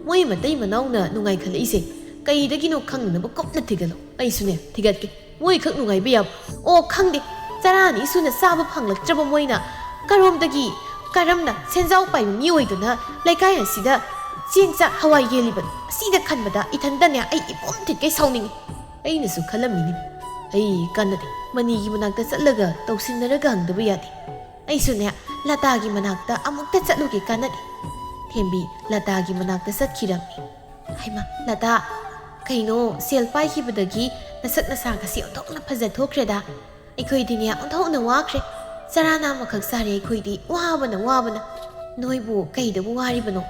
ꯃꯣꯏ ꯃꯇꯩ ꯃꯅꯥꯎꯅ ꯅꯨꯡꯉꯥꯏꯈꯠꯂꯛꯏꯁꯦ ꯀꯩꯗꯒꯤꯅꯣ ꯈꯪꯅꯅꯕ ꯀꯨꯞꯅ ꯊꯤꯒꯠꯂꯣ꯫ ꯑꯩꯁꯨꯅꯦ ꯊꯤꯒꯠꯀꯦ꯫ ꯃꯣꯏꯈꯛ ꯅꯨꯡꯉꯥꯏꯕ ꯌꯥꯕ꯫ ꯑꯣ, ꯈꯪꯗꯦ, ꯆꯔꯥ ꯑꯅꯤ ꯁꯨꯅ ꯆꯥꯕ ꯐꯪꯂꯛꯇ꯭ꯔꯕ ꯃꯣꯏꯅ ꯀꯔꯣꯝꯗꯒꯤ, ꯀꯔꯝꯅ ꯁꯦꯟꯖꯥꯎ ꯄꯥꯏꯕ ꯃꯤꯑꯣꯏꯗꯨꯅ ꯂꯩꯀꯥꯏ ꯑꯁꯤꯗ ꯆꯦꯡ ꯆꯥꯛ ꯍꯋꯥꯏ ꯌꯦꯜꯂꯤꯕꯅꯣ? ꯑꯁꯤꯗ ꯈꯟꯕꯗ ꯏꯊꯟꯇꯅꯦ ꯑꯩ ꯏꯄꯨꯝ ꯊꯤꯠꯀꯩ ꯁꯥꯎꯅꯤꯡꯉꯤ꯫ ꯑꯩꯅꯁꯨ ꯈꯜꯂꯝꯃꯤꯅꯤ꯫ ꯑꯩ ꯀꯥꯟꯅꯗꯦ꯫ ꯃꯅꯤꯒꯤ ꯃꯅꯥꯛꯇ ꯆꯠꯂꯒ ꯇꯧꯁꯤꯟꯅꯔꯒ ꯍꯪꯗꯕ ꯌꯥꯗꯦ꯫ ꯑꯩꯁꯨꯅꯦ, ꯂꯇꯥꯒꯤ ꯃꯅꯥꯛꯇ ꯑꯃꯨꯛꯇ ꯆꯠꯂꯨꯒꯦ ꯀꯥꯟꯅꯗꯦ꯫ ꯊꯦꯝꯕꯤ ꯂꯇꯥꯒꯤ ꯃꯅꯥꯛꯇ ꯆꯠꯈꯤꯔꯝꯃꯤ꯫ ꯍꯩꯃꯥ, ꯂꯇꯥ, ꯀꯩꯅꯣ, ꯁꯦꯜ ꯄꯥꯏꯈꯤꯕꯗꯒꯤ ꯅꯁꯛ ꯅꯁꯥꯒꯁꯤ ꯑꯣꯟꯊꯣꯛꯅ ꯐꯖꯊꯣꯛꯈ꯭ꯔꯦꯗ꯫ ꯑꯩꯈꯣꯏꯗꯤꯅꯦ, ꯑꯣꯟꯊꯣꯛꯅ ꯋꯥꯈ꯭ꯔꯦ꯫ ꯆꯔꯥ ꯅꯥꯝꯃꯈꯛ ꯆꯥꯔꯦ ꯑꯩꯈꯣꯏꯗꯤ, ꯋꯥꯕꯅ, ꯋꯥꯕꯅ꯫ ꯅꯣꯏꯕꯨ ꯀꯩꯗꯕꯨ ꯋꯥꯔꯤꯕꯅꯣ?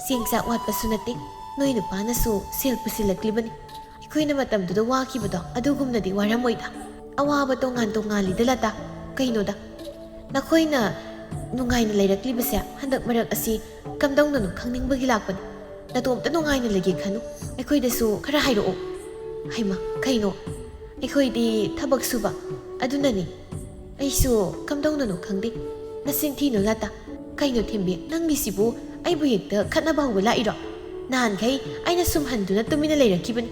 ꯆꯦꯡ ꯆꯥꯛ ꯋꯥꯠꯄꯁꯨ ꯅꯠꯇꯦ꯫ ꯅꯣꯏ ꯅꯨꯄꯥꯅꯁꯨ ꯁꯦꯜ ꯄꯨꯁꯤꯜꯂꯛꯂꯤꯕꯅꯤ꯫ ꯑꯩꯈꯣꯏꯅ ꯃꯇꯝꯗꯨꯗ ꯋꯥꯈꯤꯕꯗꯣ ꯑꯗꯨꯒꯨꯝꯅꯗꯤ ꯋꯥꯔꯝꯃꯣꯏꯗ꯫ ꯑꯋꯥꯕ ꯇꯣꯉꯥꯟ ꯇꯣꯉꯥꯜꯂꯤꯗ ꯂꯇꯥ꯫ ꯀꯩꯅꯣꯗ, ꯅꯈꯣꯏꯅ ꯅꯨꯡꯉꯥꯏꯅ ꯂꯩꯔꯛꯂꯤꯕꯁꯦ ꯍꯟꯗꯛ ꯃꯔꯛ ꯑꯁꯤ ꯀꯝꯗꯧꯅꯅꯣ ꯈꯪꯅꯤꯡꯕꯒꯤ ꯂꯥꯛꯄꯅꯤ꯫ ꯅꯇꯣꯝꯇ ꯅꯨꯡꯉꯥꯏꯅ ꯂꯩꯒꯦ ꯈꯟꯅꯨ, ꯑꯩꯈꯣꯏꯗꯁꯨ ꯈꯔ ꯍꯥꯏꯔꯛꯑꯣ꯫ ꯍꯩꯃꯥ, ꯀꯩꯅꯣ? ꯑꯩꯈꯣꯏꯗꯤ ꯊꯕꯛ ꯁꯨꯕ, ꯑꯗꯨꯅꯅꯤ꯫ ꯑꯩꯁꯨ ꯀꯝꯗꯧꯅꯅꯣ ꯈꯪꯗꯦ꯫ ꯅꯆꯤꯟ ꯊꯤꯅꯨ ꯂꯇꯥ꯫ ꯀꯩꯅꯣ ꯊꯦꯝꯕꯤ, ꯅꯪꯒꯤꯁꯤꯕꯨ ꯑꯩꯕꯨ ꯍꯦꯛꯇ ꯈꯠꯅꯕ ꯍꯧꯕ ꯂꯥꯛꯏꯔꯣ? ꯅꯍꯥꯟꯈꯩ ꯑꯩꯅ ꯁꯨꯝ ꯍꯟꯗꯨꯅ ꯇꯨꯃꯤꯟꯅ ꯂꯩꯔꯛꯈꯤꯕꯅꯤ꯫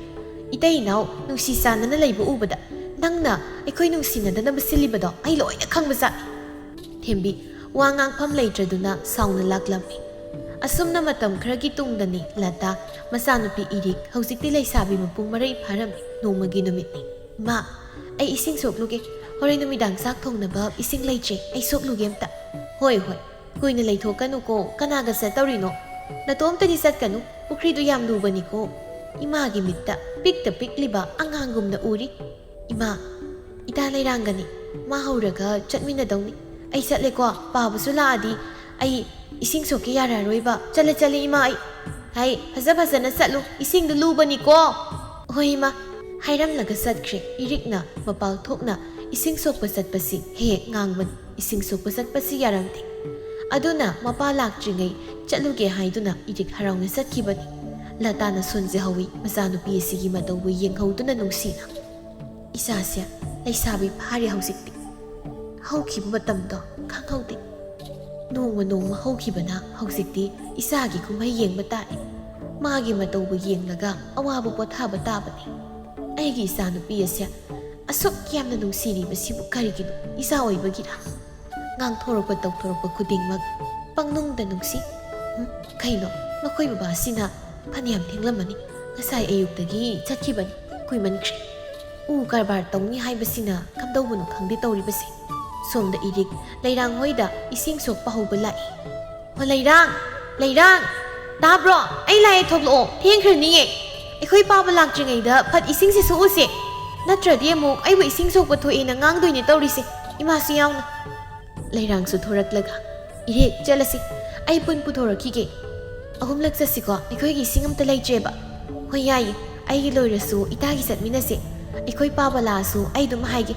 ꯏꯇꯩ ꯏꯅꯥꯎ ꯅꯨꯡꯁꯤ ꯆꯥꯟꯅꯅ ꯂꯩꯕ ꯎꯕꯗ ꯅꯪꯅ ꯑꯩꯈꯣꯏ ꯅꯨꯡꯁꯤꯅꯗꯅꯕ ꯁꯤꯜꯂꯤꯕꯗꯣ ꯑꯩ ꯂꯣꯏꯅ ꯈꯪꯕꯖꯥꯠꯅꯤ꯫ ꯊꯦꯝꯕꯤ ꯋꯥ ꯉꯥꯡꯐꯝ ꯂꯩꯇ꯭ꯔꯗꯨꯅ ꯁꯥꯎꯅ ꯂꯥꯛꯂꯝꯃꯤ꯫ ꯑꯁꯨꯝꯅ ꯃꯇꯝ ꯈꯔꯒꯤ ꯇꯨꯡꯗꯅꯤ ꯂꯇꯥ ꯃꯆꯥꯅꯨꯄꯤ ꯏꯔꯤꯛ ꯍꯧꯖꯤꯛꯇꯤ ꯂꯩꯁꯥꯕꯤ ꯃꯄꯨꯡ ꯃꯔꯩ ꯐꯥꯔꯝꯃꯤ꯫ ꯅꯣꯡꯃꯒꯤ ꯅꯨꯃꯤꯠꯅꯤ꯫ "ꯏꯃꯥ, ꯑꯩ ꯏꯁꯤꯡ ꯁꯣꯛꯂꯨꯒꯦ꯫ ꯍꯣꯔꯦꯟ ꯅꯨꯃꯤꯗꯥꯡ ꯆꯥꯛ ꯊꯣꯡꯅꯕ ꯏꯁꯤꯡ ꯂꯩꯇ꯭ꯔꯦ꯫ ꯑꯩ ꯁꯣꯛꯂꯨꯒꯦ ꯑꯝꯇ꯫" "ꯍꯣꯏ, ꯍꯣꯏ꯫ ꯀꯨꯏꯅ ꯂꯩꯊꯣꯛꯀꯅꯨꯀꯣ꯫ ꯀꯅꯥꯒ ꯆꯠꯇꯧꯔꯤꯅꯣ? ꯅꯇꯣꯝꯇꯗꯤ ꯆꯠꯀꯅꯨ꯫ ꯄꯨꯈ꯭ꯔꯤꯗꯨ ꯌꯥꯝ ꯂꯨꯕꯅꯤꯀꯣ꯫" ꯏꯃꯥꯒꯤ ꯃꯤꯠꯇ ꯄꯤꯛꯇ ꯄꯤꯛꯂꯤꯕ ꯑꯉꯥꯡꯒꯨꯝꯅ ꯎꯔꯤ꯫ "ꯏꯃꯥ, ꯏꯇꯥ ꯂꯩꯔꯥꯡꯒꯅꯤ꯫ ꯃꯥ ꯍꯧꯔꯒ ꯆꯠꯃꯤꯟꯅꯗꯧꯅꯤ꯫ ꯑꯩ ꯆꯠꯂꯦꯀꯣ꯫ ꯄꯥꯕꯁꯨ ꯂꯥꯛꯑꯗꯤ ꯑꯩ ꯏꯁꯤꯡ ꯁꯣꯛꯀꯦ ꯌꯥꯔꯔꯣꯏꯕ꯫ ꯆꯠꯂꯦ, ꯆꯠꯂꯦ ꯏꯃꯥ ꯑꯩ꯫ ꯍꯥꯏ, ꯐꯖ ꯐꯖꯅ ꯆꯠꯂꯨ꯫ ꯏꯁꯤꯡꯗꯨ ꯂꯨꯕꯅꯤꯀꯣ꯫" "ꯍꯣꯏ ꯏꯃꯥ꯫" ꯍꯥꯏꯔꯝꯂꯒ ꯆꯠꯈ꯭ꯔꯦ꯫ ꯏꯔꯤꯛꯅ ꯃꯄꯥꯜ ꯊꯣꯛꯅ ꯏꯁꯤꯡ ꯁꯣꯛꯄ ꯆꯠꯄꯁꯤ ꯍꯦꯛ ꯍꯦꯛ ꯉꯥꯡꯕꯅꯤ꯫ ꯏꯁꯤꯡ ꯁꯣꯛꯄ ꯆꯠꯄꯁꯤ ꯌꯥꯔꯝꯗꯦ꯫ ꯑꯗꯨꯅ ꯃꯄꯥ ꯂꯥꯛꯇ꯭ꯔꯤꯉꯩ ꯆꯠꯂꯨꯒꯦ ꯍꯥꯏꯗꯨꯅ ꯏꯔꯤꯛ ꯍꯔꯥꯎꯅ ꯆꯠꯈꯤꯕꯅꯤ꯫ ꯂꯇꯥꯅ ꯁꯣꯟꯖꯍꯧꯋꯤ꯫ ꯃꯆꯥꯅꯨꯄꯤ ꯑꯁꯤꯒꯤ ꯃꯇꯧꯕꯨ ꯌꯦꯡꯍꯧꯗꯨꯅ ꯅꯨꯡꯁꯤꯅ, "ꯏꯆꯥꯁꯦ ꯂꯩꯁꯥꯕꯤ ꯐꯥꯔꯦ ꯍꯧꯖꯤꯛꯇꯤ꯫ ꯍꯧꯈꯤꯕ ꯃꯇꯝꯗꯣ ꯈꯪꯍꯧꯗꯦ꯫ ꯅꯣꯡꯃ ꯅꯣꯡꯃ ꯍꯧꯈꯤꯕꯅ ꯍꯧꯖꯤꯛꯇꯤ ꯏꯆꯥꯒꯤ ꯀꯨꯝꯍꯩ ꯌꯦꯡꯕ ꯇꯥꯔꯦ꯫ ꯃꯥꯒꯤ ꯃꯇꯧꯕꯨ ꯌꯦꯡꯂꯒ ꯑꯋꯥꯕ ꯄꯣꯊꯥꯕ ꯇꯥꯕꯅꯤ꯫ ꯑꯩꯒꯤ ꯏꯆꯥꯅꯨꯄꯤ ꯑꯁꯦ ꯑꯁꯨꯛ ꯌꯥꯝꯅ ꯅꯨꯡꯁꯤꯔꯤꯕꯁꯤꯕꯨ ꯀꯔꯤꯒꯤꯅꯣ? ꯏꯆꯥ ꯑꯣꯏꯕꯒꯤꯔ?" ꯉꯥꯡꯊꯣꯔꯛꯄ ꯇꯧꯊꯣꯔꯛꯄ ꯈꯨꯗꯤꯡꯃꯛ ꯄꯪꯅꯨꯡꯗ ꯅꯨꯡꯁꯤ꯫ ꯎꯝ, ꯀꯩꯅꯣ, ꯃꯈꯣꯏ ꯕꯕꯥꯁꯤꯅ ꯐꯅꯌꯥꯝ ꯊꯦꯡꯂꯝꯃꯅꯤ꯫ ꯉꯁꯥꯏ ꯑꯌꯨꯛꯇꯒꯤ ꯆꯠꯈꯤꯕꯅꯤ꯫ ꯀꯨꯏꯃꯟꯈ꯭ꯔꯦ꯫ ꯎ ꯀꯔꯕꯥꯔ ꯇꯧꯅꯤ ꯍꯥꯏꯕꯁꯤꯅ ꯀꯝꯗꯧꯕꯅꯣ ꯈꯪꯗꯦ ꯇꯧꯔꯤꯕꯁꯦ꯫ ꯁꯣꯝꯗ ꯏꯔꯤꯛ ꯂꯩꯔꯥꯡ ꯍꯣꯏꯗ ꯏꯁꯤꯡ ꯁꯣꯛꯄ ꯍꯧꯕ ꯂꯥꯛꯏ꯫ "ꯍꯣ ꯂꯩꯔꯥꯡ, ꯂꯩꯔꯥꯡ, ꯇꯥꯕ꯭ꯔꯣ? ꯑꯩ ꯂꯥꯛꯑꯦ, ꯊꯣꯛꯂꯛꯑꯣ, ꯊꯦꯡꯈ꯭ꯔꯅꯤꯌꯦ꯫ ꯑꯩꯈꯣꯏ ꯄꯥꯕ ꯂꯥꯛꯇ꯭ꯔꯤꯉꯩꯗ ꯐꯠ ꯏꯁꯤꯡꯁꯦ ꯁꯣꯛꯎꯁꯦ, ꯅꯠꯇ꯭ꯔꯗꯤ ꯑꯃꯨꯛ ꯑꯩꯕꯨ ꯏꯁꯤꯡ ꯁꯣꯛꯄ ꯊꯣꯛꯑꯦꯅ ꯉꯥꯡꯗꯣꯏꯅꯦ ꯇꯧꯔꯤꯁꯦ, ꯏꯃꯥꯁꯨ ꯌꯥꯎꯅ"꯫ ꯂꯩꯔꯥꯡꯁꯨ ꯊꯣꯔꯛꯂꯒ, "ꯏꯔꯤꯛ, ꯆꯠꯂꯁꯤ, ꯑꯩ ꯄꯨꯟ ꯄꯨꯊꯣꯔꯛꯈꯤꯒꯦ꯫ ꯑꯍꯨꯝꯂꯛ ꯆꯠꯁꯤꯀꯣ, ꯑꯩꯈꯣꯏꯒꯤ ꯏꯁꯤꯡ ꯑꯝꯇ ꯂꯩꯇ꯭ꯔꯦꯕ"꯫ "ꯍꯣꯏ, ꯌꯥꯏꯌꯦ, ꯑꯩꯒꯤ ꯂꯣꯏꯔꯁꯨ ꯏꯇꯥꯒꯤ ꯆꯠꯃꯤꯟꯅꯁꯦ꯫ ꯑꯩꯈꯣꯏ ꯄꯥꯕ ꯂꯥꯛꯑꯁꯨ ꯑꯩ ꯑꯗꯨꯝ ꯍꯥꯏꯒꯦ,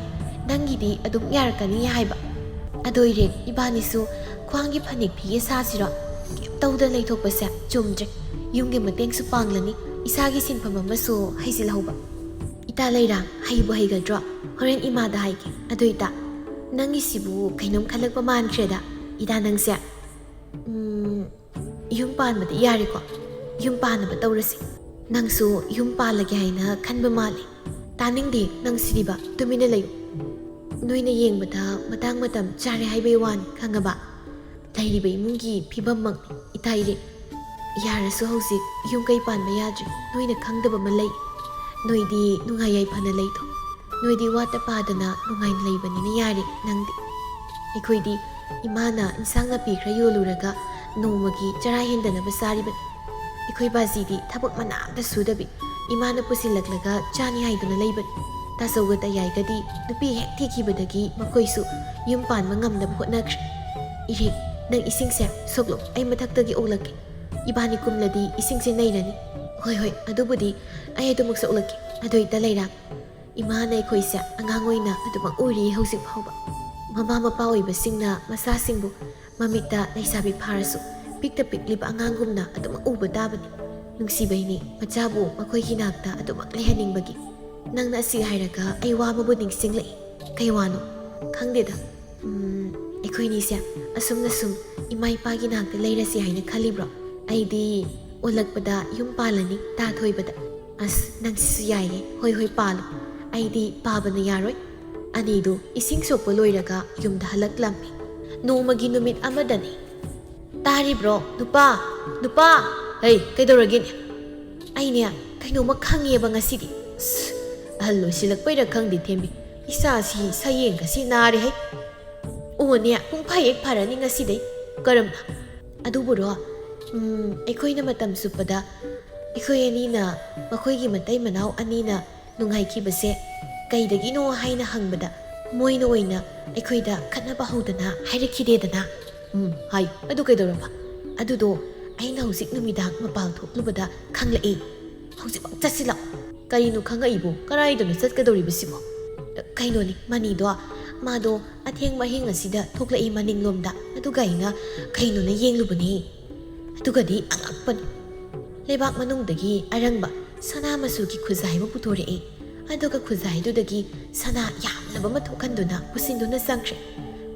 ꯅꯪꯒꯤꯗꯤ ꯑꯗꯨꯝ ꯌꯥꯔꯛꯀꯅꯤ ꯍꯥꯏꯕ"꯫ ꯑꯗꯣ ꯏꯔꯤꯛ, ꯏꯕꯥꯅꯤꯁꯨ ꯈ꯭ꯋꯥꯡꯒꯤ ꯐꯅꯦꯛ ꯐꯤꯒꯦ ꯁꯥꯁꯤꯔꯣ? ꯀꯩꯝ ꯇꯧꯗꯅ ꯂꯩꯊꯣꯛꯄꯁꯦ ꯆꯨꯝꯗ꯭ꯔꯦ꯫ ꯌꯨꯝꯒꯤ ꯃꯇꯦꯡꯁꯨ ꯄꯥꯡꯂꯅꯤ, ꯏꯁꯥꯒꯤ ꯁꯤꯟꯐꯝ ꯑꯃꯁꯨ ꯍꯩꯖꯤꯜꯍꯧꯕ꯫ "ꯏꯇꯥ ꯂꯩꯔꯥꯡ, ꯍꯩꯕꯨ ꯍꯩꯒꯗ꯭ꯔꯣ? ꯍꯣꯔꯦꯟ ꯏꯃꯥꯗ ꯍꯥꯏꯒꯦ꯫ ꯑꯗꯨ ꯏꯇꯥ, ꯅꯪꯒꯤꯁꯤꯕꯨ ꯀꯩꯅꯣꯝ ꯈꯜꯂꯛꯄ ꯃꯥꯟꯈ꯭ꯔꯦꯗ, ꯏꯇꯥ ꯅꯪꯁꯦ꯫ ꯎꯝ, ꯌꯨꯝ ꯄꯥꯟꯕꯗꯤ ꯌꯥꯔꯦꯀꯣ? ꯌꯨꯝ ꯄꯥꯟꯅꯕ ꯇꯧꯔꯁꯤ꯫ ꯅꯪꯁꯨ ꯌꯨꯝ ꯄꯥꯜꯂꯒꯦ ꯍꯥꯏꯅ ꯈꯟꯕ ꯃꯥꯜꯂꯦ꯫ ꯇꯥꯅꯤꯡꯗꯦ ꯅꯪ ꯁꯤꯗꯤꯕ, ꯇꯨꯃꯤꯟꯅ ꯂꯩꯌꯨ꯫ ꯅꯣꯏꯅ ꯌꯦꯡꯕꯗ ꯃꯇꯥꯡ ꯃꯇꯝ ꯆꯥꯔꯦ ꯍꯥꯏꯕꯩ ꯋꯥꯅꯤ, ꯈꯪꯉꯕ? ꯂꯩꯔꯤꯕ ꯏꯃꯨꯡꯒꯤ ꯐꯤꯕꯝꯃꯛꯅꯤ ꯏꯇꯥ ꯏꯔꯤꯛ꯫ ꯌꯥꯔꯁꯨ ꯍꯧꯖꯤꯛ ꯌꯨꯝ ꯀꯩ ꯄꯥꯟꯕ ꯌꯥꯗ꯭ꯔꯤ꯫ ꯅꯣꯏꯅ ꯈꯪꯗꯕ ꯑꯃ ꯂꯩ꯫ ꯅꯣꯏꯗꯤ ꯅꯨꯡꯉꯥꯏ ꯌꯥꯏꯐꯅ ꯂꯩꯗꯣ꯫ ꯅꯣꯏꯗꯤ ꯋꯥꯠꯇ ꯄꯥꯗꯅ ꯅꯨꯡꯉꯥꯏꯅ ꯂꯩꯕꯅꯤꯅ ꯌꯥꯔꯦ ꯅꯪꯗꯤ꯫ ꯑꯩꯈꯣꯏꯗꯤ ꯏꯃꯥꯅ ꯏꯟꯁꯥꯡ ꯅꯥꯄꯤ ꯈꯔ ꯌꯣꯜꯂꯨꯔꯒ ꯅꯣꯡꯃꯒꯤ ꯆꯔꯥ ꯍꯦꯟꯗꯅꯕ ꯆꯥꯔꯤꯕꯅꯤ꯫ ꯑꯩꯈꯣꯏ ꯕꯥꯖꯤꯗꯤ ꯊꯕꯛ ꯃꯅꯥ ꯑꯝꯇ ꯁꯨꯗꯕꯤ ꯏꯃꯥꯅ ꯄꯨꯁꯤꯜꯂꯛꯂꯒ ꯆꯥꯅꯤ ꯍꯥꯏꯗꯨꯅ ꯂꯩꯕꯅꯤ꯫ ꯇꯥꯆꯧꯒ ꯇꯌꯥꯏꯒꯗꯤ ꯅꯨꯄꯤ ꯍꯦꯛ ꯊꯤꯈꯤꯕꯗꯒꯤ ꯃꯈꯣꯏꯁꯨ ꯌꯨꯝ ꯄꯥꯟꯕ ꯉꯝꯅꯕ ꯍꯣꯠꯅꯈ꯭ꯔꯦ꯫ "ꯏꯔꯤꯛ, ꯅꯪ ꯏꯁꯤꯡꯁꯦ ꯁꯣꯛꯂꯣ, ꯑꯩ ꯃꯊꯛꯇꯒꯤ ꯑꯣꯛꯂꯛꯀꯦ꯫ ꯏꯕꯥꯅꯤ ꯀꯨꯝꯂꯗꯤ ꯏꯁꯤꯡꯁꯦ ꯅꯩꯔꯅꯤ"꯫ "ꯍꯣꯏ, ꯍꯣꯏ, ꯑꯗꯨꯕꯨꯗꯤ ꯑꯩ ꯑꯗꯨꯃꯛ ꯁꯣꯛꯂꯛꯀꯦ꯫ ꯑꯗꯨ ꯏꯇꯥ ꯂꯩꯔꯥꯡ, ꯏꯃꯥꯅ ꯑꯩꯈꯣꯏꯁꯦ ꯑꯉꯥꯡ ꯑꯣꯏꯅ ꯑꯗꯨꯃꯛ ꯎꯔꯤ ꯍꯧꯖꯤꯛ ꯐꯥꯎꯕ꯫ ꯃꯃꯥ ꯃꯄꯥ ꯑꯣꯏꯕꯁꯤꯡꯅ ꯃꯆꯥꯁꯤꯡꯕꯨ ꯃꯃꯤꯠꯇ ꯂꯩꯁꯥꯕꯤ ꯐꯥꯔꯁꯨ ꯄꯤꯛꯇ ꯄꯤꯛꯂꯤꯕ ꯑꯉꯥꯡꯒꯨꯝꯅ ꯑꯗꯨꯃꯛ ꯎꯕ ꯇꯥꯕꯅꯤ꯫ ꯅꯨꯡꯁꯤꯕꯩꯅꯤ ꯃꯆꯥꯕꯨ ꯃꯈꯣꯏꯒꯤ ꯅꯥꯛꯇ ꯑꯗꯨꯃꯛ ꯂꯩꯍꯟꯅꯤꯡꯕꯒꯤ"꯫ ꯅꯪꯅ ꯑꯁꯤ ꯍꯥꯏꯔꯒ ꯑꯩ ꯋꯥ ꯑꯃꯕꯨ ꯅꯤꯡꯁꯤꯡꯂꯛꯏ꯫ "ꯀꯩ ꯋꯥꯅꯣ?" "ꯈꯪꯗꯦꯗ꯫ ꯎꯝ, ꯑꯩꯈꯣꯏꯅꯤꯁꯦ ꯑꯁꯨꯝꯅ ꯁꯨꯝ ꯏꯃꯥ ꯏꯄꯥꯒꯤ ꯅꯥꯛꯇ ꯂꯩꯔꯁꯤ ꯍꯥꯏꯅ ꯈꯜꯂꯤꯕ꯭ꯔꯣ? ꯑꯩꯗꯤ ꯑꯣꯜꯂꯛꯄꯗ ꯌꯨꯝ ꯄꯥꯜꯂꯅꯤ ꯇꯥ ꯊꯣꯏꯕꯗ"꯫ "ꯑꯁ, ꯅꯪꯁꯤꯁꯨ ꯌꯥꯏꯌꯦ꯫ ꯍꯣꯏ, ꯍꯣꯏ, ꯄꯥꯜꯂꯣ꯫ ꯑꯩꯗꯤ ꯄꯥꯕꯅ ꯌꯥꯔꯣꯏ"꯫ ꯑꯅꯤꯗꯨ ꯏꯁꯤꯡ ꯁꯣꯛꯄ ꯂꯣꯏꯔꯒ ꯌꯨꯝꯗ ꯍꯜꯂꯛꯂꯝꯃꯤ꯫ ꯅꯣꯡꯃꯒꯤ ꯅꯨꯃꯤꯠ ꯑꯃꯗꯅꯤ꯫ "ꯇꯥꯔꯤꯕ꯭ꯔꯣ, ꯅꯨꯄꯥ? ꯅꯨꯄꯥ!" "ꯍꯩ, ꯀꯩꯗꯧꯔꯒꯦꯅꯦ?" "ꯑꯩꯅꯦ, ꯀꯩꯅꯣꯝꯃ ꯈꯪꯉꯦꯕ ꯉꯁꯤꯗꯤ꯫ ꯑꯁ, ꯑꯍꯜ ꯑꯣꯏꯁꯤꯜꯂꯛꯄꯩꯔꯥ ꯈꯪꯗꯦ, ꯊꯦꯝꯕꯤ꯫ ꯏꯁꯥꯁꯤ ꯁꯌꯦꯡꯒꯁꯤ ꯅꯥꯔꯦ ꯍꯩ"꯫ ꯑꯣꯅꯦ, ꯄꯨꯡ ꯐꯥ ꯍꯦꯛ ꯐꯥꯔꯅꯤ ꯉꯁꯤꯗꯩ꯫ ꯀꯔꯝꯅ? ꯑꯗꯨꯕꯨꯔꯣ, ꯎꯝ, ꯑꯩꯈꯣꯏꯅ ꯃꯇꯝ ꯆꯨꯞꯄꯗ ꯑꯩꯈꯣꯏ ꯑꯅꯤꯅ, ꯃꯈꯣꯏꯒꯤ ꯃꯇꯩ ꯃꯅꯥꯎ ꯑꯅꯤꯅ ꯅꯨꯡꯉꯥꯏꯈꯤꯕꯁꯦ ꯀꯩꯗꯒꯤꯅꯣ ꯍꯥꯏꯅ ꯍꯪꯕꯗ, ꯃꯣꯏꯅ ꯑꯣꯏꯅ ꯑꯩꯈꯣꯏꯗ ꯈꯠꯅꯕ ꯍꯧꯗꯅ ꯍꯥꯏꯔꯛꯈꯤꯗꯦꯗꯅ꯫ ꯎꯝ, ꯍꯥꯏ꯫ ꯑꯗꯨ ꯀꯩꯗꯧꯔꯕ? ꯑꯗꯨꯗꯣ ꯑꯩꯅ ꯍꯧꯖꯤꯛ ꯅꯨꯃꯤꯗꯥꯡ ꯃꯄꯥꯜ ꯊꯣꯛꯂꯨꯕꯗ ꯈꯪꯂꯛꯏ꯫ ꯍꯧꯖꯤꯛꯃꯛ ꯆꯠꯁꯤꯜꯂꯛꯑꯣ꯫ ꯀꯔꯤꯅꯣ ꯈꯪꯉꯛꯏꯕꯣ? ꯀꯗꯥꯏꯗꯅꯣ ꯆꯠꯀꯗꯧꯔꯤꯕꯁꯤꯕꯣ? ꯀꯩꯅꯣꯅꯤ, ꯃꯅꯤꯗꯣ, ꯃꯥꯗꯣ ꯑꯊꯦꯡꯕ ꯑꯍꯤꯡ ꯑꯁꯤꯗ ꯊꯣꯛꯂꯛꯏ ꯃꯅꯤꯡꯂꯣꯝꯗ꯫ ꯑꯗꯨꯒ ꯑꯩꯅ ꯀꯩꯅꯣꯅ ꯌꯦꯡꯂꯨꯕꯅꯤ꯫ ꯑꯗꯨꯒꯗꯤ ꯑꯉꯛꯄꯅꯤ꯫ ꯂꯩꯕꯥꯛ ꯃꯅꯨꯡꯗꯒꯤ ꯑꯔꯪꯕ ꯁꯅꯥ ꯃꯆꯨꯒꯤ ꯈꯨꯖꯥꯏ ꯑꯃ ꯄꯨꯊꯣꯔꯛꯏ꯫ ꯑꯗꯨꯒ ꯈꯨꯖꯥꯏꯗꯨꯗꯒꯤ ꯁꯅꯥ ꯌꯥꯝꯂꯕ ꯑꯃ ꯊꯣꯛꯍꯟꯗꯨꯅ ꯄꯨꯁꯤꯟꯗꯨꯅ ꯆꯪꯈ꯭ꯔꯦ꯫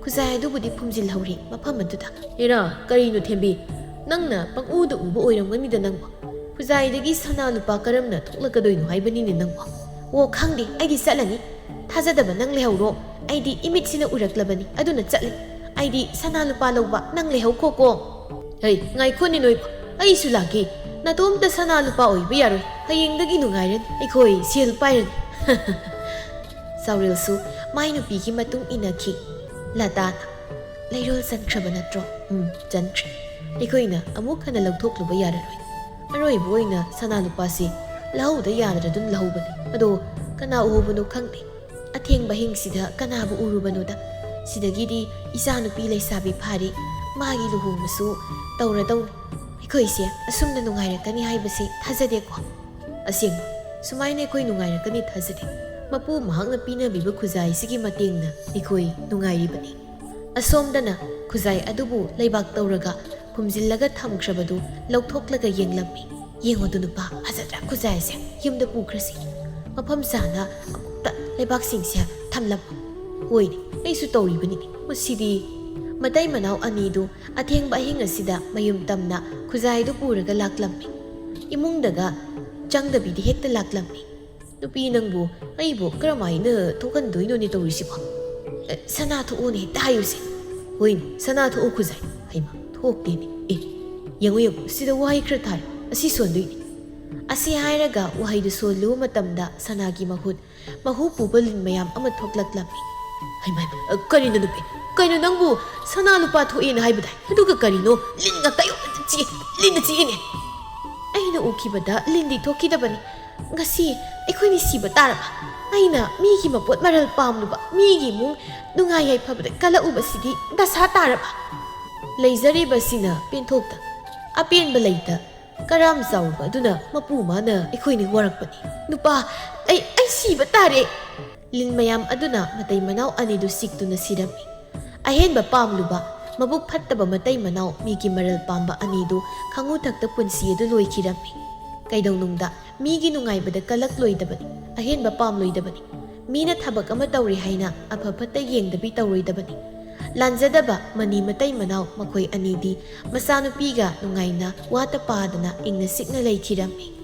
ꯈꯨꯖꯥꯏ ꯑꯗꯨꯕꯨꯗꯤ ꯐꯨꯝꯖꯤꯜꯍꯧꯔꯤ ꯃꯐꯝ ꯑꯗꯨꯗ꯫ ꯍꯦꯔꯥ, ꯀꯔꯤꯅꯣ ꯊꯦꯝꯕꯤ? ꯅꯪꯅ ꯄꯪꯎꯗ ꯎꯕ ꯑꯣꯏꯔꯝꯒꯅꯤꯗ ꯅꯪꯕꯣ꯫ ꯈꯨꯖꯥꯏꯗꯒꯤ ꯁꯅꯥ ꯂꯨꯄꯥ ꯀꯔꯝꯅ ꯊꯣꯛꯂꯛꯀꯗꯣꯏꯅꯣ ꯍꯥꯏꯕꯅꯤꯅꯦ ꯅꯪꯕꯣ꯫ ꯑꯣ, ꯈꯪꯗꯦ, ꯑꯩꯗꯤ ꯆꯠꯂꯅꯤ꯫ ꯊꯥꯖꯗꯕ ꯅꯪ ꯂꯩꯍꯧꯔꯣ꯫ ꯑꯩꯗꯤ ꯏꯃꯤꯠꯁꯤꯅ ꯎꯔꯛꯂꯕꯅꯤ, ꯑꯗꯨꯅ ꯆꯠꯂꯦ꯫ ꯑꯩꯗꯤ ꯁꯅꯥ ꯂꯨꯄꯥ ꯂꯧꯕ, ꯅꯪ ꯂꯩꯍꯧꯈꯣꯀꯣ꯫ ꯍꯩ, ꯉꯥꯏꯈꯣꯅꯦ ꯅꯣꯏꯕꯣ, ꯑꯩꯁꯨ ꯂꯥꯛꯀꯦ꯫ ꯅꯇꯣꯝꯇ ꯁꯅꯥ ꯂꯨꯄꯥ ꯑꯣꯏꯕ ꯌꯥꯔꯣꯏ꯫ ꯍꯌꯦꯡꯗꯒꯤ ꯅꯨꯡꯉꯥꯏꯔꯅꯤ, ꯑꯩꯈꯣꯏ ꯁꯦꯜ ꯄꯥꯏꯔꯅꯤ꯫ ꯆꯥꯎꯔꯦꯜꯁꯨ ꯃꯥꯏ ꯅꯨꯄꯤꯒꯤ ꯃꯇꯨꯡ ꯏꯟꯅꯈꯤ꯫ ꯂꯇꯥꯅ, "ꯂꯩꯔꯣꯜ ꯆꯟꯈ꯭ꯔꯕ ꯅꯠꯇ꯭ꯔꯣ?" "ꯎꯝ, ꯆꯟꯈ꯭ꯔꯦ꯫ ꯑꯩꯈꯣꯏꯅ ꯑꯃꯨꯛ ꯍꯟꯅ ꯂꯧꯊꯣꯛꯂꯨꯕ ꯌꯥꯔꯔꯣꯏ꯫ ꯑꯔꯣꯏꯕ ꯑꯣꯏꯅ ꯁꯅꯥ ꯂꯨꯄꯥꯁꯤ ꯂꯧꯍꯧꯗ ꯌꯥꯗ꯭ꯔꯗꯨꯅ ꯂꯧꯍꯧꯕꯅꯤ꯫ ꯑꯗꯣ ꯀꯅꯥ ꯎꯍꯧꯕꯅꯣ ꯈꯪꯗꯦ꯫ ꯑꯊꯦꯡꯕ ꯑꯍꯤꯡꯁꯤꯗ ꯀꯅꯥꯕꯨ ꯎꯔꯨꯕꯅꯣꯗ? ꯁꯤꯗꯒꯤꯗꯤ ꯏꯆꯥꯅꯨꯄꯤ ꯂꯩꯁꯥꯕꯤ ꯐꯥꯔꯦ, ꯃꯥꯒꯤ ꯂꯨꯍꯣꯡꯕꯁꯨ ꯇꯧꯔꯗꯧꯅꯤ꯫ ꯑꯩꯈꯣꯏꯁꯦ ꯑꯁꯨꯝꯅ ꯅꯨꯡꯉꯥꯏꯔꯛꯀꯅꯤ ꯍꯥꯏꯕꯁꯤ ꯊꯥꯖꯗꯦꯀꯣ꯫ ꯑꯁꯦꯡꯕ, ꯁꯨꯃꯥꯏꯅ ꯑꯩꯈꯣꯏ ꯅꯨꯡꯉꯥꯏꯔꯛꯀꯅꯤ ꯊꯥꯖꯗꯦ꯫ ꯃꯄꯨ ꯃꯍꯥꯛꯅ ꯄꯤꯅꯕꯤꯕ ꯈꯨꯖꯥꯏꯁꯤꯒꯤ ꯃꯇꯦꯡꯅ ꯑꯩꯈꯣꯏ ꯅꯨꯡꯉꯥꯏꯔꯤꯕꯅꯤ꯫" ꯑꯁꯣꯝꯗꯅ ꯈꯨꯖꯥꯏ ꯑꯗꯨꯕꯨ ꯂꯩꯕꯥꯛ ꯇꯧꯔꯒ ꯐꯨꯝꯖꯤꯜꯂꯒ ꯊꯝꯈ꯭ꯔꯕꯗꯨ ꯂꯧꯊꯣꯛꯂꯒ ꯌꯦꯡꯂꯝꯃꯤ꯫ "ꯌꯦꯡꯉꯨꯗꯨ ꯅꯨꯄꯥ, ꯐꯖꯗ꯭ꯔꯥ ꯈꯨꯖꯥꯏꯁꯦ? ꯌꯨꯝꯗ ꯄꯨꯈ꯭ꯔꯁꯤ꯫ ꯃꯐꯝ ꯆꯥꯅ ꯑꯃꯨꯛꯇ ꯂꯩꯕꯥꯛꯁꯤꯡꯁꯦ ꯊꯝꯂꯝꯃꯨ꯫" "ꯍꯣꯏꯅꯦ, ꯑꯩꯁꯨ ꯇꯧꯔꯤꯕꯅꯤꯅꯦ꯫ ꯃꯁꯤꯗꯤ!" ꯃꯇꯩ ꯃꯅꯥꯎ ꯑꯅꯤꯗꯨ ꯑꯊꯦꯡꯕ ꯑꯍꯤꯡ ꯑꯁꯤꯗ ꯃꯌꯨꯝ ꯇꯝꯅ ꯈꯨꯖꯥꯏꯗꯨ ꯄꯨꯔꯒ ꯂꯥꯛꯂꯝꯃꯤ꯫ ꯏꯃꯨꯡꯗꯒ ꯆꯪꯗꯕꯤꯗ ꯍꯦꯛꯇ ꯂꯥꯛꯂꯝꯃꯤ꯫ "ꯅꯨꯄꯤ ꯅꯪꯕꯨ, ꯑꯩꯕꯨ ꯀꯔꯝꯍꯥꯏꯅ ꯊꯣꯛꯍꯟꯗꯣꯏꯅꯣꯅꯦ ꯇꯧꯔꯤꯁꯤꯕꯣ? ꯑꯦ, ꯁꯅꯥ ꯊꯣꯛꯑꯣꯅꯦ ꯍꯦꯛꯇ ꯍꯥꯏꯌꯨꯁꯦ꯫" "ꯍꯣꯏꯅꯦ, ꯁꯅꯥ ꯊꯣꯛꯑꯣ ꯈꯨꯖꯥꯏ꯫" "ꯍꯩꯃꯥ, ꯊꯣꯛꯇꯦꯅꯦ꯫ ꯑꯦ, ꯌꯦꯡꯉꯨ, ꯌꯦꯡꯉꯨ, ꯁꯤꯗ ꯋꯥꯍꯩ ꯈꯔ ꯊꯥꯔꯦ꯫ ꯑꯁꯤ ꯁꯣꯟꯗꯣꯏꯅꯤ꯫" ꯑꯁꯤ ꯍꯥꯏꯔꯒ ꯋꯥꯍꯩꯗꯨ ꯁꯣꯜꯂꯨꯕ ꯃꯇꯝꯗ ꯁꯅꯥꯒꯤ ꯃꯍꯨꯠ ꯃꯍꯨ ꯄꯨꯕ ꯂꯤꯟ ꯃꯌꯥꯝ ꯑꯃ ꯊꯣꯛꯂꯛꯂꯝꯃꯤ꯫ ꯍꯩꯃꯥ, ꯍꯩꯃꯥ, ꯀꯔꯤꯅꯣ ꯅꯨꯄꯤ? ꯀꯩꯅꯣ ꯅꯪꯕꯨ ꯁꯅꯥ ꯂꯨꯄꯥ ꯊꯣꯛꯑꯦꯅ ꯍꯥꯏꯕꯗꯥꯏ? ꯑꯗꯨꯒ ꯀꯔꯤꯅꯣ? ꯂꯤꯟ ꯉꯥꯛꯇ ꯑꯩꯉꯣꯟꯗ ꯆꯤꯛꯑꯦ, ꯂꯤꯟꯅ ꯆꯤꯛꯏꯅꯦ꯫ ꯑꯩꯅ ꯎꯈꯤꯕꯗ ꯂꯤꯟꯗꯤ ꯊꯣꯛꯈꯤꯗꯕꯅꯤ꯫ ꯉꯁꯤ ꯑꯩꯈꯣꯏꯅꯤ ꯁꯤꯕ ꯇꯥꯔꯕ? ꯑꯩꯅ ꯃꯤꯒꯤ ꯃꯄꯣꯠ ꯃꯔꯜ ꯄꯥꯝꯂꯨꯕ, ꯃꯤꯒꯤ ꯏꯃꯨꯡ ꯅꯨꯡꯉꯥꯏ ꯌꯥꯏꯐꯕꯗ ꯀꯜꯂꯛꯎꯕꯁꯤꯗꯤ ꯗꯁꯥ ꯇꯥꯔꯕ? ꯂꯩꯖꯔꯤꯕꯁꯤꯅ ꯄꯦꯟꯊꯣꯛꯇ, ꯑꯄꯦꯟꯕ ꯂꯩꯇ, ꯀꯔꯥꯝ ꯆꯥꯎꯕ ꯑꯗꯨꯅ ꯃꯄꯨ ꯃꯥꯅ ꯑꯩꯈꯣꯏꯅꯤ ꯋꯥꯔꯛꯄꯅꯤ꯫ ꯅꯨꯄꯥ, ꯑꯩ, ꯑꯩ ꯁꯤꯕ ꯇꯥꯔꯦ! ꯂꯤꯟ ꯃꯌꯥꯝ ꯑꯗꯨꯅ ꯃꯇꯩ ꯃꯅꯥꯎ ꯑꯅꯤꯗꯨ ꯁꯤꯛꯇꯨꯅ ꯁꯤꯔꯝꯃꯤ꯫ ꯑꯍꯦꯟꯕ ꯄꯥꯝꯂꯨꯕ, ꯃꯕꯨꯛ ꯐꯠꯇꯕ ꯃꯇꯩ ꯃꯅꯥꯎ ꯃꯤꯒꯤ ꯃꯔꯜ ꯄꯥꯝꯕ ꯑꯅꯤꯗꯨ ꯈꯪꯉꯨꯊꯛꯇ ꯄꯨꯟꯁꯤ ꯑꯗꯨ ꯂꯣꯏꯈꯤꯔꯝꯃꯤ꯫ ꯀꯩꯗꯧꯅꯨꯡꯗ ꯃꯤꯒꯤ ꯅꯨꯡꯉꯥꯏꯕꯗ ꯀꯜꯂꯛꯂꯣꯏꯗꯕꯅꯤ, ꯑꯍꯦꯟꯕ ꯄꯥꯝꯂꯣꯏꯗꯕꯅꯤ꯫ ꯃꯤꯅ ꯊꯕꯛ ꯑꯃ ꯇꯧꯔꯦ ꯍꯥꯏꯅ ꯑꯐ ꯐꯠꯇ ꯌꯦꯡꯗꯕꯤ ꯇꯧꯔꯣꯏꯗꯕꯅꯤ꯫ ꯂꯥꯟꯖꯗꯕ ꯃꯅꯤ ꯃꯇꯩ ꯃꯅꯥꯎ ꯃꯈꯣꯏ ꯑꯅꯤꯗꯤ ꯃꯆꯥꯅꯨꯄꯤꯒ ꯅꯨꯡꯉꯥꯏꯅ ꯋꯥꯇ ꯄꯥꯗꯅ ꯏꯪꯅ ꯆꯤꯛꯅ ꯂꯩꯈꯤꯔꯝꯃꯤ꯫